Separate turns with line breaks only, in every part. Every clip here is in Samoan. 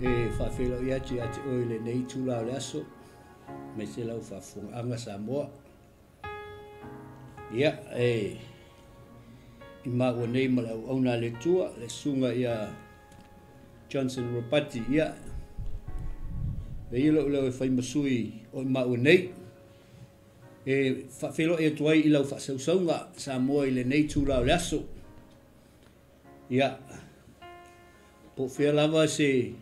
E faafeiloai atu ia te oe i lenei itula o le aso, aemaise lau faafofogaaga Samoa. Ia, e i maua nei ma le auauna a le Atua, le susuga ia Johnson Ropati, ia, e ia lou leo e fai ma sui o i maua nei. E faafeiloai atu ai i lau faasausauga Samoa i lenei itula o le aso. Ia, po o fea lava se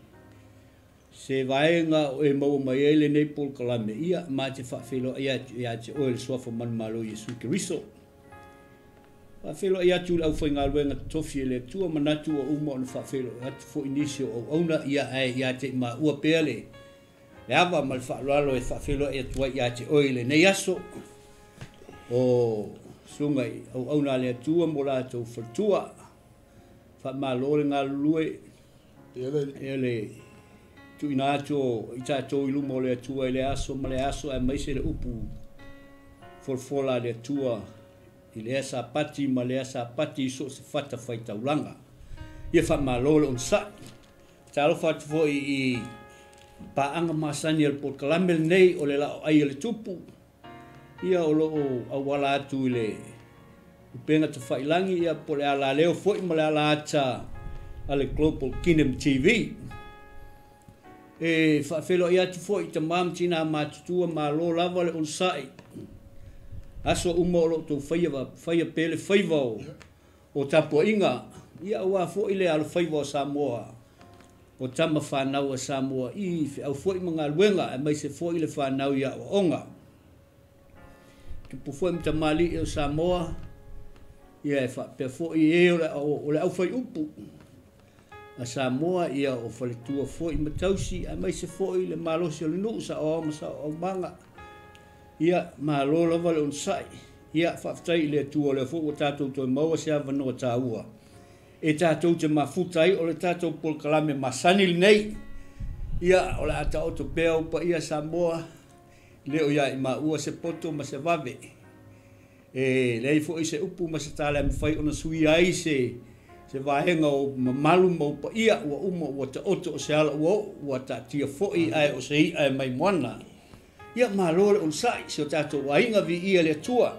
se vaega o e maua mai ai lenei polokalame, ia, ma te faafeiloai atu ia te oe i le Suafa manumalo o Iesu Keriso. Faafeiloai atu i le aufaigaluega totofi e le Atua, manatu ua uma ona faafeiloai atu foi nisi o auauna, ia, ae ia te i maua pea le ava ma le faaaloalo e faafeiloai atu ai ia te oe i lenei aso. O susuga i auauna a le Atua mo latou faletua, faamalo le galulue, e le tuuina atu o i tatou i luma o le Atua i le aso ma le aso, aemaise le upu folafola a le Atua i lea Sapati ma lea Sapati i so o se fatafaitaulaga. Ia faamalo le onosai. Talofa atu foi i paaga masani a le polokalame lenei o le laoai a le tupu, ia o loo auala atu i le upega tafailagi, ia po o le alaleo foi ma le ala ata a le Global Kingdom TV. E faafeiloai atu foi i tama ma tina matutua, malo lava le onosai. Aso uma o loo tou faia, faia pea le faiva o tapuaiga, ia aua foi le alofaiva o Samoa, o tama fanau a Samoa i feau foi ma galuega, aemaise foi le fanau i aoaoga. Tupu foi ma tamalii o Samoa, ia e faapea foi e o le aufaiupu a Samoa, ia o faletua foi ma tausi, aemaise foi le malosi o le nuu, saoao ma saoaumaga. Ia malo lava le onosai. Ia faafetai i le Atua o lea foi ua tatou toe maua se avanoa taua e tatou te mafuta ai o le tatou polokalame masani lenei. Ia o le a taoto pea o paia Samoa, le o ia i maua se poto ma se vave. E leai foi se upu ma se tala e mafai ona suia ai se vaega o mamalu ma o paia, ua uma ua taoto o se ala ua oo, ua taatia foi ae o se i'a e mai moana. Ia malo le onosai, si o tatou aiga, viia le Atua.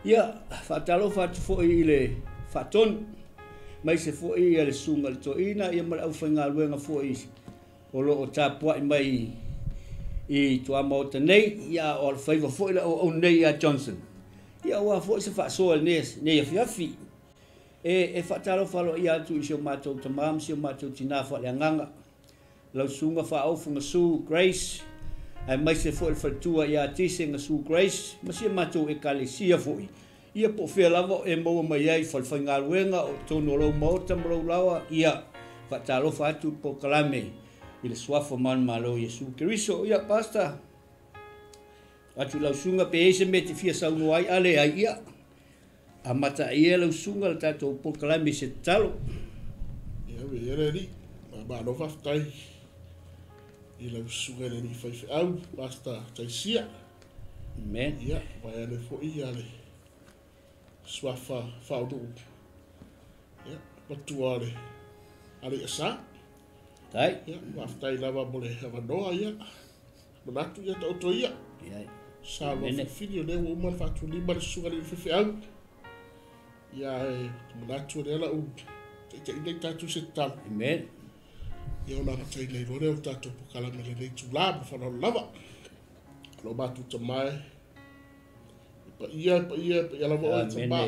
Ia faatalofa atu foi i le faatonu, aemaise foi ia le susuga i le toeaina, ia ma le aufaigaluega foi o loo tapuai mai i tuamaota nei, ia o alofaiva foi le auauna nei ia Johnson. Ia aua foi se faasoa i lenei afiafi. E faatalofa aloaia atu i si o matou tama ma si o matou tina faaleagaga, lau susuga Faaofu Gasu Grace, aemaise foi le faletua ia Tise Gasu Grace, ma si a matou ekalesia foi. Ia po o fea lava e maua mai ai falefaigaluega o totonu o lou maota ma lou laoa, ia faatalofa atu i le polokalame i le suafa manumalo o Iesu Keriso. Ia Pastor, atu i lau susuga pe i ai se mea e te fia saunoa ai, a leai, ia amata ai ia lau susuga le tatou polokalame i se tatalo.
Ia, viia le Alii. Malo faafetai i lau susuga i le alii faifeau, Pastor Taisia.
Amen.
Ia, vaeane foi ia le suafa faauluu, ia, matua le Alaiasa.
Tai.
Ia, faafetai lava mo le avanoa, ia. Manatu ia taoto ia.
Ia.
Sa loa filifili o lea ua uma ona faatulima le susuga i le alii faifeau. Ia, e manatu o lea la u taitaiina i tatou se tatalo.
Amen.
Ia ona amataina ai loa lea o le tatou polokalame i lenei itula ma faaaloalo lava. O lo matou tama e paia, e paia, e paia lava oe tama.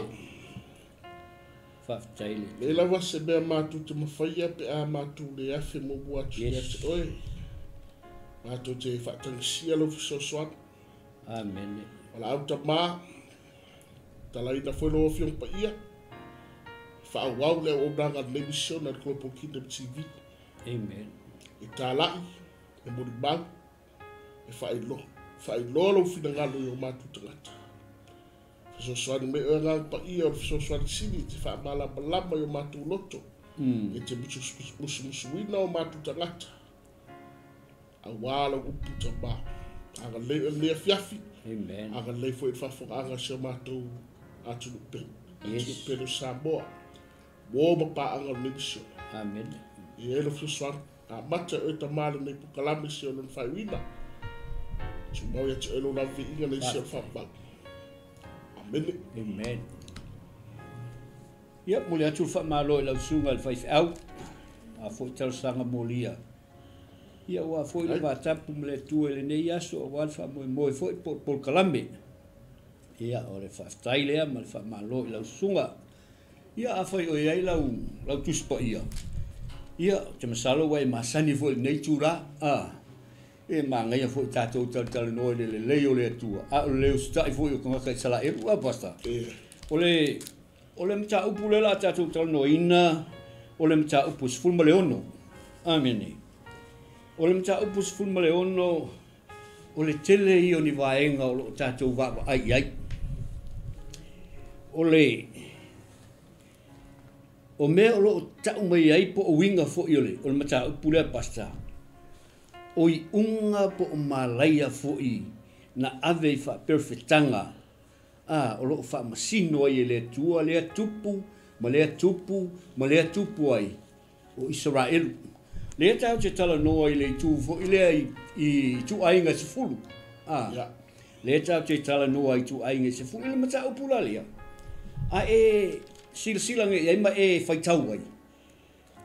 Faafetai le.
Leai lava se mea matou te mafaia pe a matou le afe muamua atu ia te oe. Matou te faatagisia lou fesoasoani.
Amen.
Valaau tama, talaina foi lou Afioga Paia, faaauau le auaunaga a lenei misiona i le Global Kingdom TV.
Amen.
E talai, e molimau, e faailoa, faailoa lou finagalo i o matou tagata. Fesoasoani mai oe Agaga Paia o le fesoasoani sili e te faamalamalama i o matou loto, e te musumusuina o matou tagata, aua lau upu tama. Agalelei oe i lenei afiafi.
Amen.
Agalelei foi i le faafofogaaga a si o matou atunuu pele, atunuu pele o Samoa, mo ma paaga o lenei misiona.
Amen.
Ia e lo fesoasoani. Amata e oe tamā lenei polokalame seia oo i lona faaiuina. Tumau ia te oe lou lava viiga le isi o le faamau. Amene.
Amen. Ia, momoli atu le faamalo i lau susuga i le faifeau, a foi talosaga molia. Ia, aua foi le vatapu ma le Atua i lenei aso, aua le faamoemoe foi po o le polokalame. Ia, o le faafetai lea ma le faamalo i lau susuga. Ia, afai o i ai lau, lau Tusi Paia, ia, ou te masalo ua e masani foi i lenei itula, a, e manaia foi tatou talatalanoa i le lelei o le Atua, a o le le usitai foi o tagata Isaraelu, a Pastor? O le, o le mataupu lea o le a tatou talanoaina, o le mataupu 16. Amene. O le mataupu 16, o le tele ia o ni vaega o lo o tatou vaavaai i ai. O le o mea o lo o tau mai ai po o uiga foi o le, o le mataupu lea, Pastor, o iuga po o malaia foi na ave i faaperefetaga, a, o lo o faamasino ai e le Atua lea tupu ma lea tupu ma lea tupu ai o Isaraelu. Lea tatou te talanoa i le itu foi lea i ituaiga e 10. A,
Yeah.
lea tatou te talanoa i ituaiga e 10 i le mataupu la lea. A e silasila nei i ai ma e faitau ai,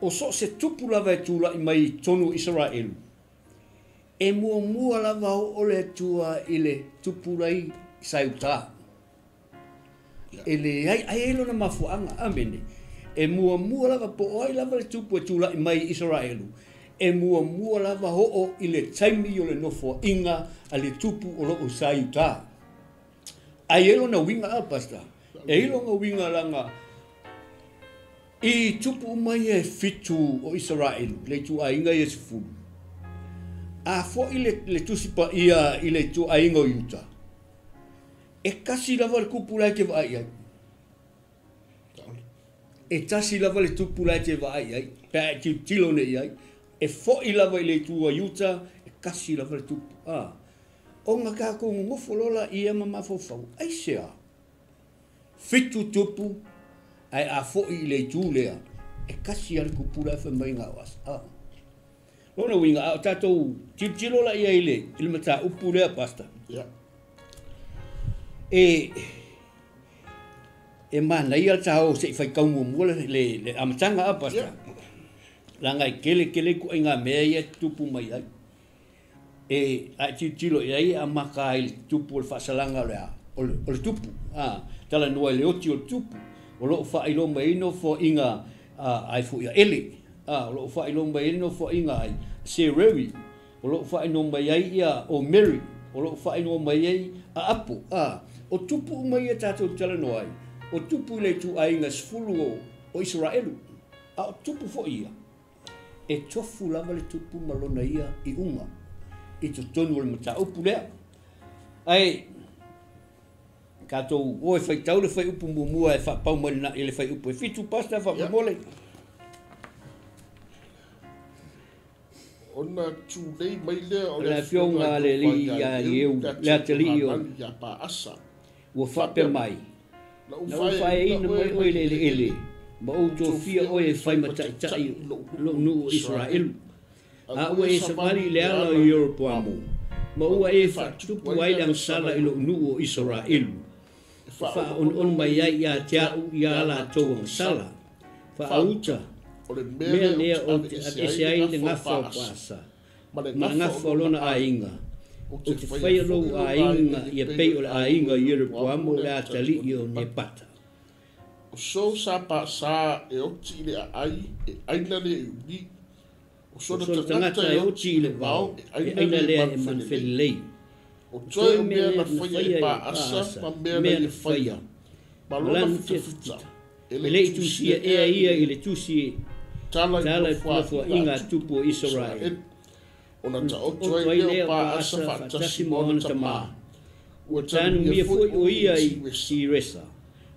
o so o se tupu lava e tulai mai i totonu o Isaraelu, e muamua lava oo le Atua i le tupu lai sa i uta. E leai, ai ai lona mafuaaga. Amene. E muamua lava po o ai lava le tupu e tulai mai i Isaraelu, e muamua lava oo i le taimi o le nofoaiga a le tupu o lo o sa i uta. Ai ai lona uiga, a Pastor? E i lona uiga laga i tupu uma ia e 7 o Isaraelu, le ituaiga ia e 10. A foi le Tusi Paia i le ituaiga o Iuta, e tasi lava le tupu la e te vaai i ai. E tasi lava le tupu la e te vaai i ai, pe a e tilotilo nei i ai, e foi lava i le itu a Iuta, e tasi lava le tupu. A, ona tatou nonofo loa laia ma mafaufau, aisea? 7 tupu, ae a foi i le itu lea, e tasi lava le tupu la e fai mai na o Asa. A, lona uiga, a o tatou tilotilo laia i le mataupu lea, Pastor.
Yeah.
E manaia le tāo se i faitau muamua le amataga, a Pastor?
Yeah.
Laga e tele tele ituaiga mea ia e tutupu mai ai. E a e tilotilo i ai e amata ai i le tupu o le faasalaga o le a, o le tupu. A, talanoa i le oti o le tupu. O lo o faailoa mai ai nofoaiga ai foi a Ele. A, o lo o faailoa mai ai nofoaiga ai Sereri. O lo o faailoa mai ai ia o Mary. O lo o faailoa mai ai a Apo. A, o tupu uma ia tatou talanoa ai, o tupu i le ituaiga 10 o Isaraelu. A o tupu foi ia, e tofu lava le tupu ma lona ia iuga i totonu o le mataupu lea. Ae tatou o e faitau le fuaiupu muamua e faapau mai i le fuaiupu e 7, Pastor, faamolemole.
Ona tulei mai lea o
le afioga a le alii ia Ieu, le atalii o
ia Paasa,
ua faapea mai, na ou faeaina mai oe i le eleele, ma ou tofia oe e fai ma taitai lou nuu o Isaraelu. A ua e savali i le ala o Ieropoamo, ma ua e faatupu ai le agasala i lou nuu o Isaraelu, e faaonono mai ai ia te au ia latou agasala. Faauta,
o le
mea lea ou te aveese ai le gafa o Paasa
ma
ma le gafa o lona aiga, ou te faia lou aiga ia pei o le aiga o Ieropoamo le atalii o Nepata.
O so sa Paasa e oti i le aai, e aina lea e uli. O
O
sona
sona
tagata
tagata
e
e
oti
oti
i
i
le
le
vao,
vao,
e
e
aina
aina
lea e
lea e
manufelelei.
manufelelei.
O
O
toe
toe
o
mea
mea na
na
faia
faia
e
e
Paasa
Paasa,
ma mea na
mea
ia
na
faia,
faia,
ma
ma
lona
lana
fitafita,
fitafita.
e
E
le
le
i
i
tusia
tusia
ea
ea
i
ia
le
i le tusi
tala i
tala i
nofoaiga
nofoaiga
a
a
tupu
tupu o
o
Isaraelu.
Isaraelu. Ona
Ona
taoto
taoto
ai
ai
lea o
lea o
Paasa
Paasa
faatasi
faatasi
ma
ma
ona
ona
tamā.
tamā.
Ua
Ua
tanumia
tanumia
foi
foi
o
o
ia
ia
i
i
Tiresa.
Tiresa.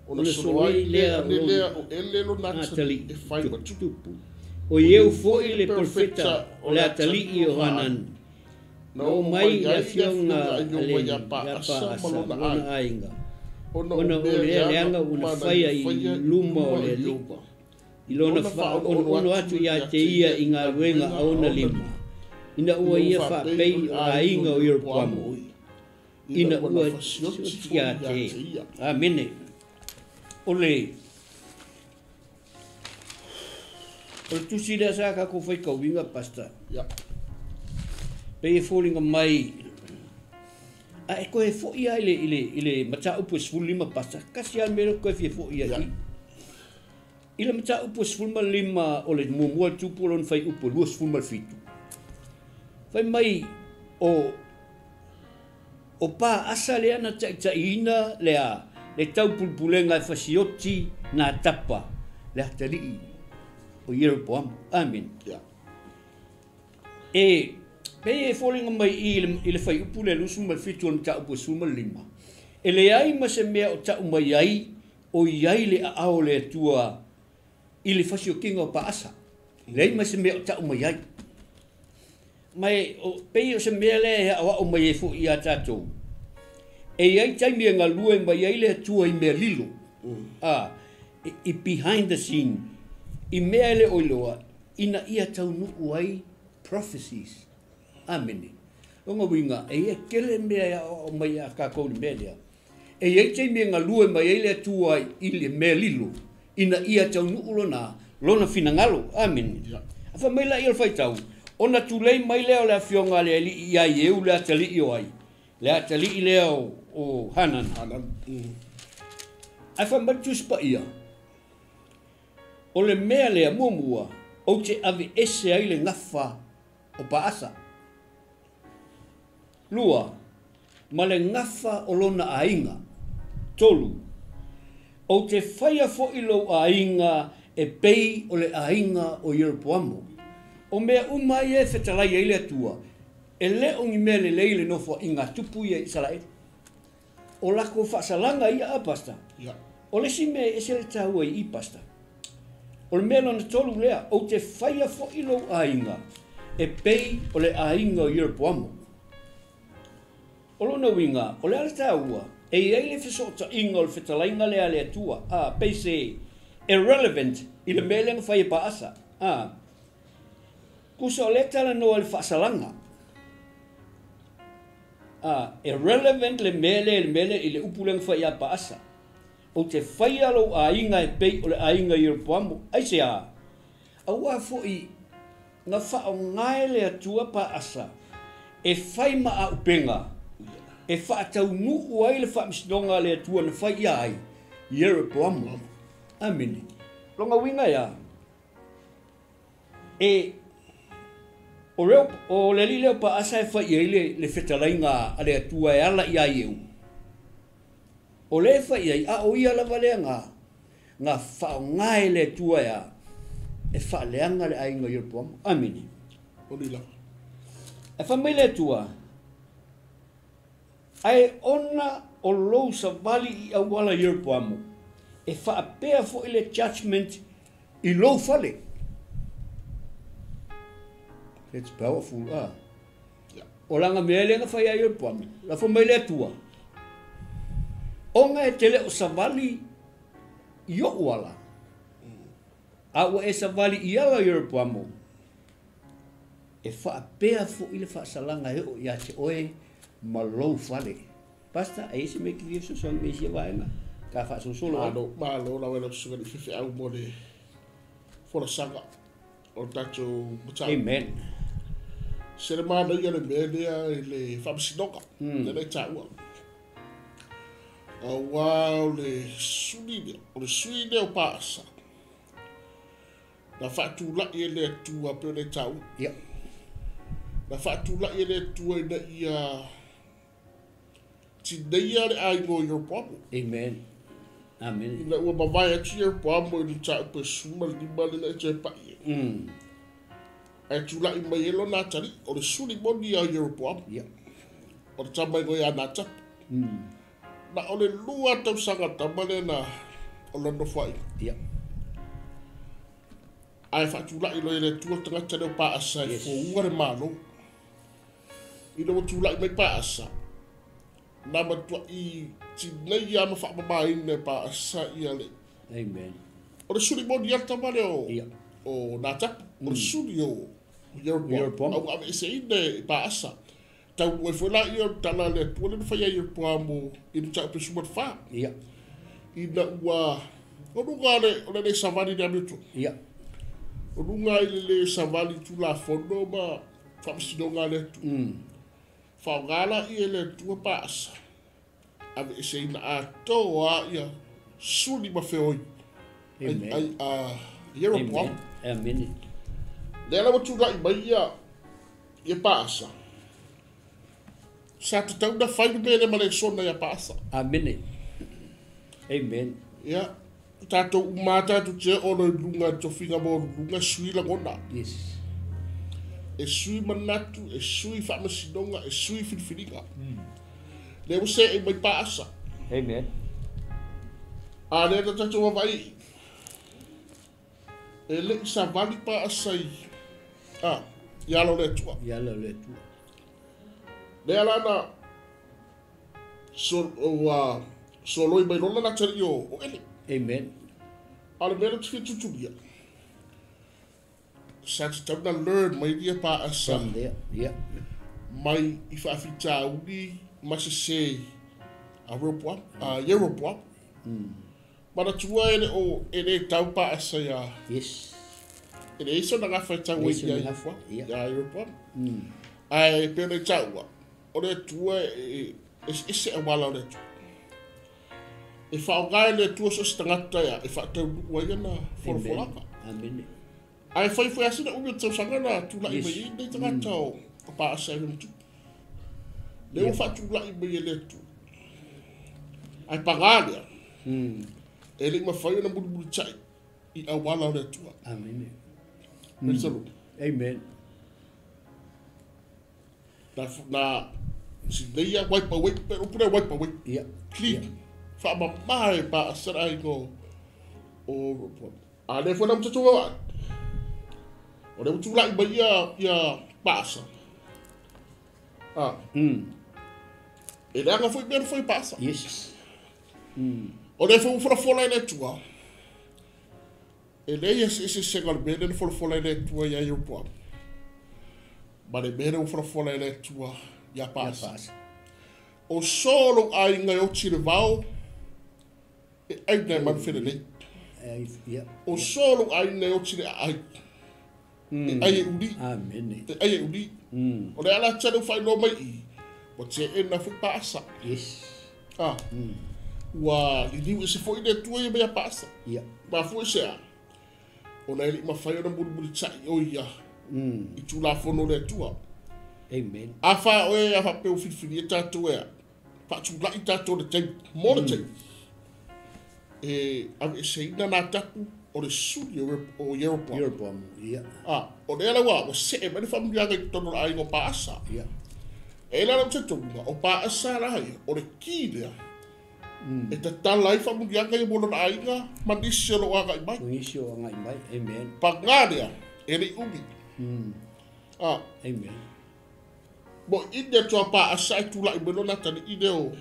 Ona
Ona
solo
solo
ai
ai
lea
lea o
ane
lona
lea o Ele lona atalii
atalii
e fai ma tupu.
tupu. O
O
Ieu
Ieu
foi
foi
le
le
profeta
profeta
o
o
le
le
atalii
atalii
o
o Hanan.
Hanan.
Na
Na oo
oo
mai
mai
i le
ai le
afioga
afioga a
a
Ioba
le
ia
ia
Paasa ma
Paasa
lona
ma lona
aiga.
aiga.
Ona o
Ona o
mea
le
leaga
leaga
uma
ona
na
faia
ia
i
faia i
luma
luma
o
o
le alii.
Ioba.
I lona faaonoono atu ia te ia i galuega a ona lima, ina ua ia faapei o le aiga o Ieropoamo, ina ua fasioti ia te ia. Amene. O le tusi lea sa tatou faitauina, Pastor. Pei e foliga mai a e toe fo'i lava i le mataupu e 15, Pastor. Tasi lava le mea lea ou te toe fia fo'i ai i. I le mataupu e 15 o le muamua le tupu o lona fuaiupu e 27. Fai mai o Paasa lea na taitaiina le taupulepulega e fasioti nā tapa le atalii o Ieropoamo. Amen. E pei e foliga mai i le fuaiupu le 27 o le mataupu e 15. E leai ma se mea o tau mai ai o iai le aao o le Atua i le fasiotiga o Paasa. Leai ma se mea o tau mai ai. Mai o pei o se mea lea e aoao mai ai foi ia tatou. E iai taimi e galue mai ai le Atua i mea lilo. I behind the scene. I mea e le o iloa, ina ia taunuu ai prophecies. Amene. Longa uiga, e ia tele mea e aoao mai ia tatou i le mea lea. E iai taimi e galue mai ai le Atua i le mea lilo, ina ia taunuu lona finagalo. Amene. Afa mai la ia le faitau, ona tulei mai lea o le afioga a le alii ia Ieu le atalii o ai, le atalii lea o Hanan. Ae fai mai le Tusi Paia, o le mea lea muamua, ou te ave ese ai le gafa o Paasa. Lua, ma le gafa o lona aiga. Tolu, ou te faia fo'i lou aiga e pei o le aiga o Ieropoamo. O mea uma ia e fetalai ai le Atua, e le o ni mea lelei le nofoaiga a tupu ia i Isaraelu. O lakou faasalaga ia a Pastor. O le isi mea e ese le taua i i, Pastor. O le mea lona tolu lea, ou te faia fo'i lou aiga e pei o le aiga o Ieropoamo. O lona uiga, o le a le taua, e iai le fesootaiga o le fetalaiga lea a le Atua, pei se irrelevant i le mea lea na fai e Paasa. Kusa o lea talanoa i le faasalaga. Irrelevant le mea lea i le upu lea na fai ia Paasa. Ou te faia lou aiga e pei o le aiga i Ieropoamo. Ai se a? Auā fo'i na faaaogae le Atua Paasa e fai ma auupega e faataunuu ai le faamasinoga a le Atua na fai ia ai Ieropoamo. Amene. Longa uiga ia e o le alii lea o Paasa e fai ai le fetalaiga a le Atua e ala ia Ieu. O le fai ai a o ia lava lea nga faaaogae le Atua ia e faaleaga le aiga o Ieropoamo. Amene. E fai mai le Atua, ae ona o lou savali i auala Ieropoamo, e faapea fo'i le judgment i lou fale. It's powerful. O laga mea lea na fai ai Ieropoamo. La fai mai le Atua, ona e te le o savali i o'u ala, a ua e savali i ala Ieropoamo, e faapea fo'i le faasalaga e oo ia te oe ma lou fale. Pastor, e isi me ki fia fesoasoani mai i sia vaega ka faasolosolo ai.
Malo lava i lau susuga i faifeau mo le folasaga o le tatou mataupu.
Amen.
Se le manaia le mea lea i le faamasinoga, lea na e taua. Auā o le suli lea, o le sui lea o Paasa, na faatulai e le Atua pei ona e taua. Na faatulai e le Atua ina ia tineia le aiga o Ieropoamo.
Amen. Amen.
Ina ua mavae atu Ieropoamo i le mataupu e 15 lea na e toe pai ai. Ae tulai mai ai lona atalii, o le suli moni a Ieropoamo. O le tama igoa ia Natapu. Na o le 2 tausaga tama lea na o lona nofoaiga. Ae faatulai loa e le Atua tagata lea o Paasa e foua le Malo. Ina ua tulai mai Paasa, na matuai tineia ma faamamaina e Paasa ia le.
Amen.
O O le suli moni ia le tama lea o,
Ia.
o Natapu. O le suli o Ieropoamu.
Ieropoamu.
A ua aveeseina e Paasa. Taunuu ai foi laia o le tala a le Atua lea na fai ai Ieropoamu i le mataupu 14.
Ia.
Ina ua o luga o le o le le savali i le amiotonu.
Ia.
O luga i le le savali i Tulafono ma faamasinoga a le Atua. Faaaoga laia e le Atua Paasa. Aveeseina atoa ia suli ma feoi. Ai
Amen.
ai a Ieropoamu.
Amen. Amen.
Lea la ua tulai mai ia ia Paasa. Sa tatau na fai le mea lea ma le sona ia Paasa.
Amen. Amen.
Ia, tatou uma tatou te oo loa i luga i le tofiga maualuluga e sui lagona.
Yes.
E sui manatu, e sui faamasinoga, e sui filifiliga. Lea ua seʻe mai Paasa.
Amen.
A lea na tatou vaavaai e leʻi savali Paasa i a i ala o le Atua.
Ia ala o le Atua.
Lea la na so, ua soloi mai lola la tali o, o ele.
Amen.
A o le mea lea ou te fia tutulia. Sa tatau na learn mai ia Paasa
From there. Ia.
mai i faafitauli ma sesē a Rehoboam, a Ieroboam. Manatua e le o e le tau Paasa ia
Yes.
e leai sona gafa e tau ai
Leai sona
ia
gafa,
Ieroboam,
ia.
ia Ieroboam. Ae pei ona i taua, o le Atua e eseese auala o le Atua. E faaaoga e le Atua so o se tagata ia e faataunuu ai ana folafolaga.
Amen.
Ae fai foi lava sina umi o le tausaga na tulai
Yes.
mai ai lenei tagata o o Paasa e matupu. Lea ua faatulai mai e le Atua. Ae pagā lea, e leʻi mafai ona mulimulitaʻi i auala o le Atua.
Amen.
Praise the Lord.
Amen.
Na, na sineia wipe away, pe upu lea wipe away.
Ia.
Clean. Faamamā e Paasa le aiga o o A lea foi na ua tatou vaavaai. O lea ua tulai mai ia ia Paasa. A. E leaga foi mea na fai e Paasa.
Yes.
O lea foi ua folafola e le Atua. E leai eseesega o le mea lea na folafola e le Atua ia Ieropoamu. Ma le mea lea ua folafola e le Atua ia Paasa.
Paasa.
O so lou aiga e oti i le vao, e aina e manufelelei.
Ai, ia.
O so lou aiga e oti i le aai, e ai e uli,
Amen.
e ai e uli. O le ala tele ua faailoa mai i, ua teena foi Paasa.
Yes.
Ah, ua liliu ese foi le Atua ia mai ia Paasa.
Ia.
Mafua i se a, ona e leʻi mafai ona mulimulitaʻi o ia i Tulafono o le Atua.
Amen.
A fa oe a faapea ua filifilia tatou e a, faatulaʻi tatou le taimi, mo le taimi. E aveeseina Natapu o le suli o o Ieropoamu.
Ieropoamu. Ia.
A, o lea la ua ua seʻe mai le faamuliaga i totonu o le aiga o Paasa.
Ia.
E la lau talitonuga, o Paasa la ia, o le ki lea. E tatala ai faamuliaga ia mo lona aiga ma nisi o loo agaʻi mai.
O nisi o agai mai. Amen.
Pagā lea, e leʻi umi. A,
Amen.
mo i le Atua Paasa e tulaʻi mai lona atalii lea o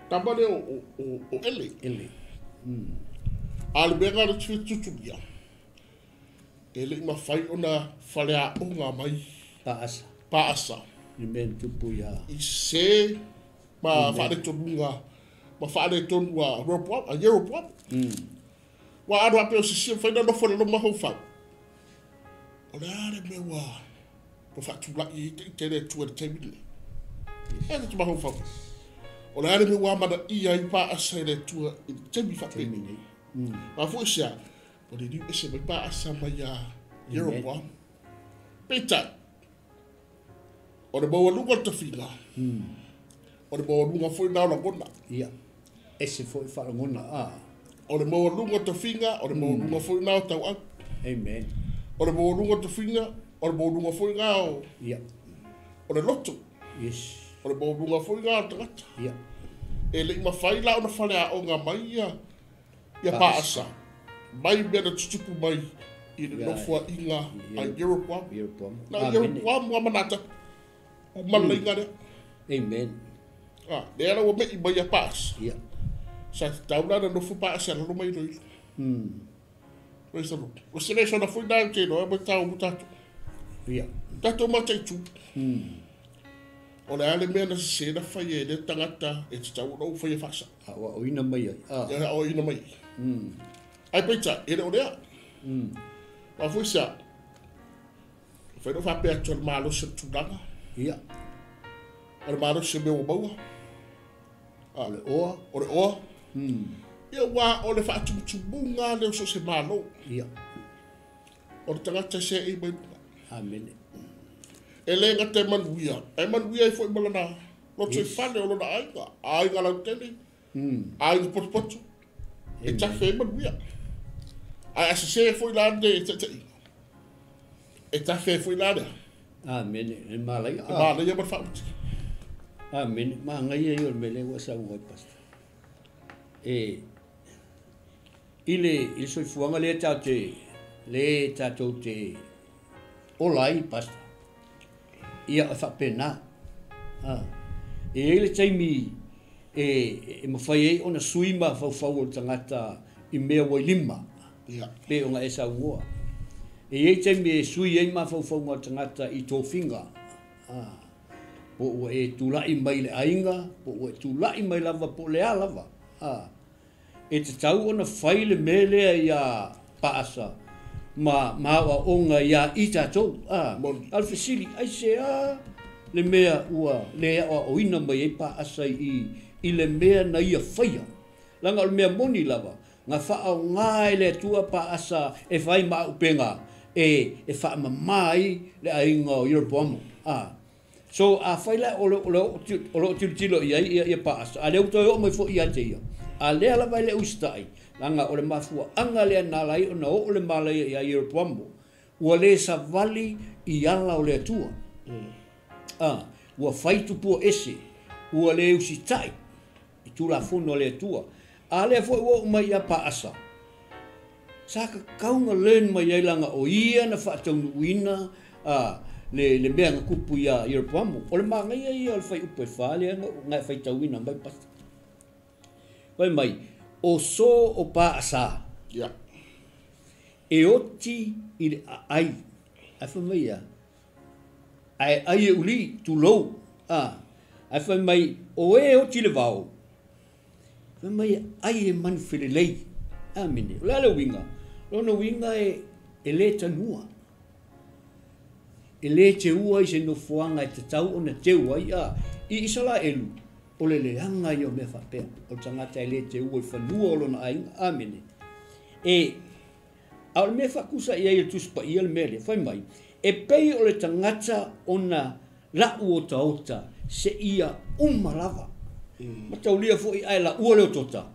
tama lea o, o, o, o Ele.
Ele.
A le mea lena te tutulia, e leʻi mafai ona faleaoga mai
Paasa.
Paasa
Le mea na tupu ia.
i se ma faaaletonuga ma faaletonu a Rehoboam, a Ieroboam. Ua alo ape o sisia mafai ona nofo i lalo ma mafaufau. O le a le mea ua ua faatulaʻi ai taʻita i le Atua i le taimi lenei. E te mafaufau. O le a le mea ua amanaia ai Paasa i le Atua i le taimi faapeni.
Nei.
Mafua i se a, ua liliu ese mai Paasa mai ia Ieroboam. Peitai, o le maualuga o le tofiga, o le maualuga foi na o lagona.
Ia. Ese foi whaalagona. Ah.
O le maualuga o le tofiga, o le maualuga foi na o tauau.
Amen.
O le maualuga o le tofiga, o le maualuga foi na o,
Ia.
o le loto.
Yes.
O le maualuga foi na o le tagata.
Ia.
E leʻi mafai la ona faleaoga mai ia, ia Paasa. Mai mea na tutupu mai i le
Ia,
nofoaʻiga a Ieroboam.
Ieropoamu.
Na
Amen.
Ieroboam ua manata. Uma lelei lea.
Amen.
Ah, lea la ua meʻi mai ia Paasa.
Ia.
Sa tatau la na nofo Paasa i lalo ma iloilo. Praise the Lord. O se le sona foi nai te no mo tau mo tatou.
Ia.
Tatou mataitu. O le ale mea na se na fai e le tagata e te tau o fai e fasa.
A ua oina mai ai.
Ia o ina mai. Ai peita, e le o lea. Ma foi sa. Fai no fa pe atu al malo se tulaga.
Ia.
O le malo se mea ua maua.
O le oa.
O le oa. Ia ua o le faatumutumunga le o so se malo.
Ia.
O le tagata se i mai.
Amene.
E le ngata e manuia. E manuia i foi malana. Loto i fale o lona aiga. Aiga lautele. Aiga potopoto. E tafe e manuia. Ai asa se foi la de e te. E tafe foi la de.
Amene. E malaia.
E malaia ma whauti.
Amene. Ma ngai e o mele ua sa ua pasta. E i le soifuaga lea tatou le tatou te ola ai pasta. Ia e faapena. E i ai le taimi e mafai ai ona sui mafaufau o le tagata i mea ua i lima.
Ia.
Pe ona e saunoa. E i ai taimi e sui ai mafaufauga o le tagata i tofiga. Po ua e tula'i mai le aiga, po ua e tula'i mai lava, po o le a lava. E tatau ona fai le mea lea ia paasa ma aoaoga ia i tatou. A le fesili, ai se a le mea ua le aoaoina mai ai paasa i le mea na ia faia. Laga o le mea moni lava, na faaoga e le Atua paasa e fai ma auupega e faamamā ai le aiga o Ieropoamo. So a fai la o loo tilotilo i ai ia paasa, a lea ua toe oo mai fo'i ia te ia. A lea lava e le usitai, laga o le mafua'aga lea na ala ai ona oo le malaia ia Ieropoamo, ua lē savali i ala o le Atua. Ua fai tupua ese, ua lē usita'i i tulafono a le Atua. A lea fo'i ua oo mai ia paasa, sa kakauga learn mai ai laga o ia na faataunuuina le mea na kupu ia Ieropoamo. O le magaia ia o le faiupu e 4 lea na e faitauina mai pasta. Fai mai, o so o paasa.
Ia.
E oti i le aai. Ai fai mai ia. Ai ai e uli, tulou. Ai fai mai, o e oti le vao. Fai mai, ai e manu felelei. Amene. O le ale uiga. Lona uiga e le tanua. E le te ua i se nofoaga e tatau ona teu ai. I Isaraelu, o le leaga ia o mea faapea. O le tagata e le te ua i fanua o lona aiga. Amene. E, a o le mea faakusa i ai e le Tusi Paia le mea lea. Fai mai, e pei o le tagata ona la'u otaota se ia uma lava. Ma taulia fo'i ae la'ua le otota.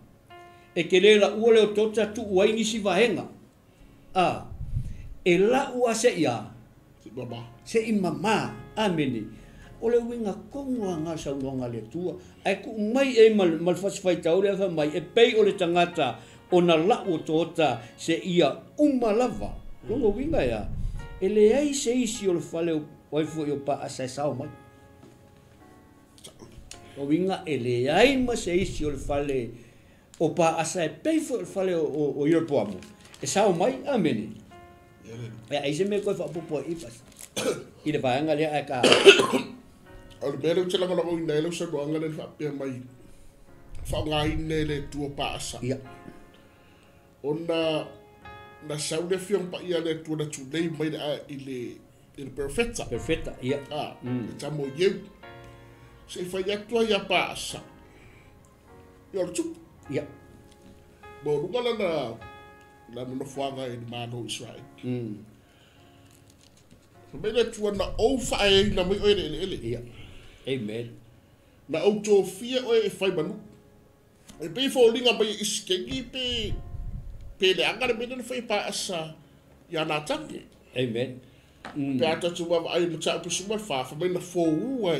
E ke le la'ua le otota tu'u ai nisi vaega. E la'u a se ia. Se i mamā. Amene. O le uiga tonu lava o saunoaga a le Atua. Ae tuu mai e ma le fasifaitau lea fai mai, e pei o le tagata ona la'u otaota se ia uma lava. Lona uiga ea, e leai se isi o le fale o ai fo'i o paasa e sao mai. O uiga e leai ma se isi o le fale o paasa e pei foi o le fale o Ieropoamo e sao mai. Amene. E ai se mea koe faapopo ai i pasa. I le vaega lea ae ka.
O le mea lea ou te lagolagoina ai lau saunoaga lea na faapea mai faaaogaina e le Atua paasa.
Ia.
Ona na sau le afioga paia le Atua na tulei mai i le perfeta.
Perfeta, ia.
Le tama o Ieu. Se i fai atu ai ia paasa. Ia o le tupu.
Ia.
Mo luga lana lana nofoaga i le malo o Israel. Fai mai le Atua na ou faaeaina mai oe le eleele.
Ia. Amen.
Na ou tofia oe e fai manu. E pei foliga mai e isikegi pe leaga le mea na fai paasa ia Natane.
Amen.
Pe a tatou vaavaai ma taupu suma le fa, fai mai na foua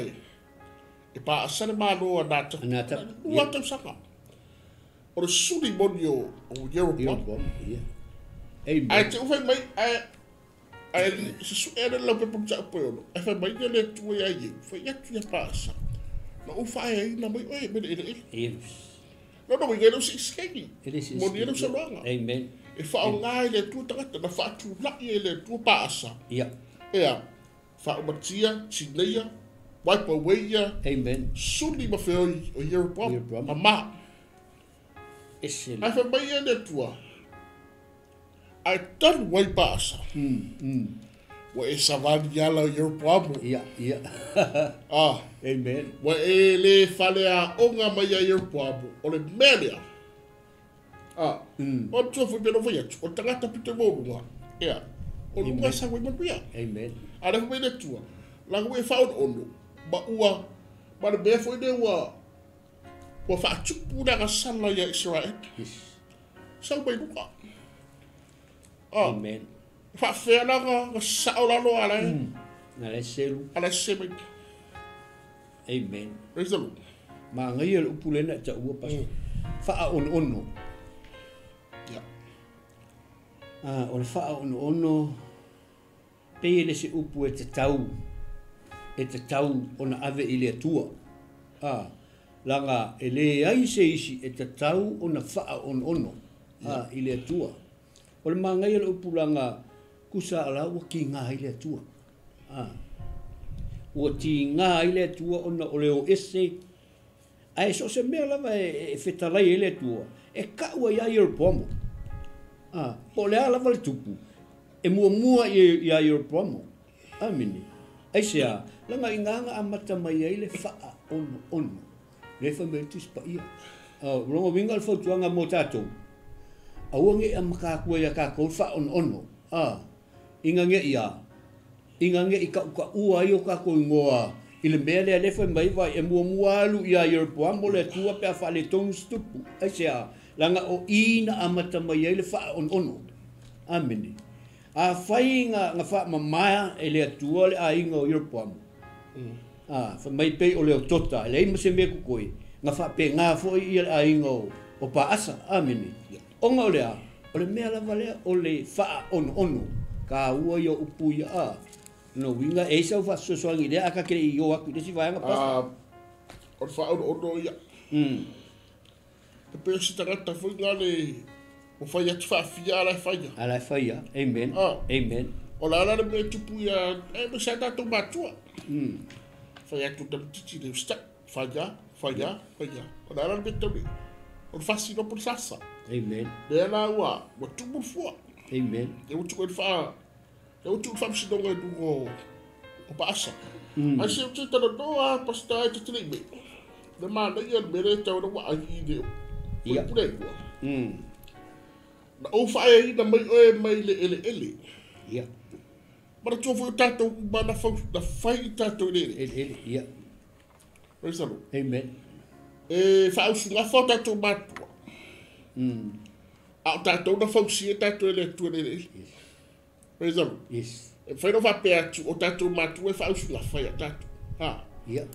e paasa le malo a Natane.
Natane.
Ua tausaga. O le suli moni o Ieropoamo.
Ia. Amen.
Ae te ufai mai, ae se sue le lau pepa taupu e ono. Ae fai mai ia le Atua ia Ieu, fai atu ia paasa. Na ou faaeaina mai oe me le eleele.
Yes.
Lona uiga e le o se isikegi.
E le se
Moni ai lau saunoaga.
Amen.
E faaaoga e le Atua tagata na faatulai e le Atua paasa.
Ia.
Ea, faaumatia, tineia, wipe away ia.
Amen.
Suli ma feoi o Yeroboamu.
Yeroboamu.
Mama.
Ese le.
Ae fai mai ia le Atua, ae talu ai paasa. Ua e savali ala o Yeroboamu.
Ia, ia.
Ah.
Amen.
Ua e le faleaoga mai ia Yeroboamu, o le mea lea. Ah. O tua foi pelo foi atu, o tagata pito i maualuga. Ea, o luga e sau ai manuia.
Amen.
A le fai mai le Atua, laga ua e faaono'ono, ma ua, ma le mea foi lea ua, ua faatupu le agasala ia Iseraele.
Yes.
Sau mai luga. Ah.
Amen.
Faafea la ga sa'o lalo ala e.
Na le selu.
Ala e se mai.
Amen.
Praise the Lord.
Magaia le upu lena e taua, pastor. Faaono'ono.
Ia.
Ah, o le faaono'ono pei e le se upu e tatau e tatau ona ave i le Atua. Ah, laga e leai se isi e tatau ona faaono'ono ah, i le Atua. O le magaia o le upu laga kusa ala ua kiga ai le Atua. Ah, ua tiga ai le Atua ona o le o ese ae so o se mea lava e e fetalai ai le Atua e ka'u ai ia Ieropoamo. Ah, po o le a lava le tupu e muamua iā Ieropoamo. Amene. Aisea? Laga i gaga amata mai ai le faaono'ono lea e fai mai ai le Tusi Paia. Ah, o lona uiga o le fautuaga mo tatou, aua ne i amata atu ai iā tatou le faaono'ono. Ah, ina ne i a, ina ne i ta'uta'ua ai o tatou igoa i le mea lea lea e fai mai ai vai e muamua alu iā Ieropoamo le Atua pe a faaletonu se tupu. Aisea? Laga o i na amata mai ai le faaono'ono. Amene. Afai na na faamama e le Atua le aiga o Ieropoamo, a, fai mai pei o le otota e leai ma se mea totoe, na faapena foi ia le aiga o o Paasa. Amene. Ona o le a? O le mea lava lea o le faaono'ono. Taua ia o upu ia, a. Lona uiga, e i ai sau faasoasoaga i lea, ae ta te le i o atu i le isi vaega, Pastor.
A, o le faaono'ono ia. E pei o se tagata foi na le ua fai atu faafia a la e faia.
A la e faia. Amen.
Ah.
Amen.
O le a la le mea e tupu ia, e ma se tatou matua. Fai atu le tamaitiiti le usitai, faia, faia, faia. O le a la le mea e tau o le faasino po o le sasa.
Amen.
Lea la ua, ua tumu le fua.
Amen.
Lea ua tuu ai le faa, lea ua tuu le faamasinoga i luga o, o Paasa. Ae se ou te talanoa a pastor e te le i mea. Le manaia le mea lea e tau ina ua ai i le
Ia.
pule lua. Na ou faaeaina mai oe mai le eleele.
Ia.
Manatua foi o tatou uma na fau, na fai i tatou i le eleele.
Eleele. Ia.
Praise the Lord.
Amen.
E faausugafa o tatou matua. A o tatou na fausia tatou e le Atua i le eleele. Praise the Lord.
Yes.
E mafai ona faapea atu o tatou matua e faausugafa ia tatou. Ha.
Ia.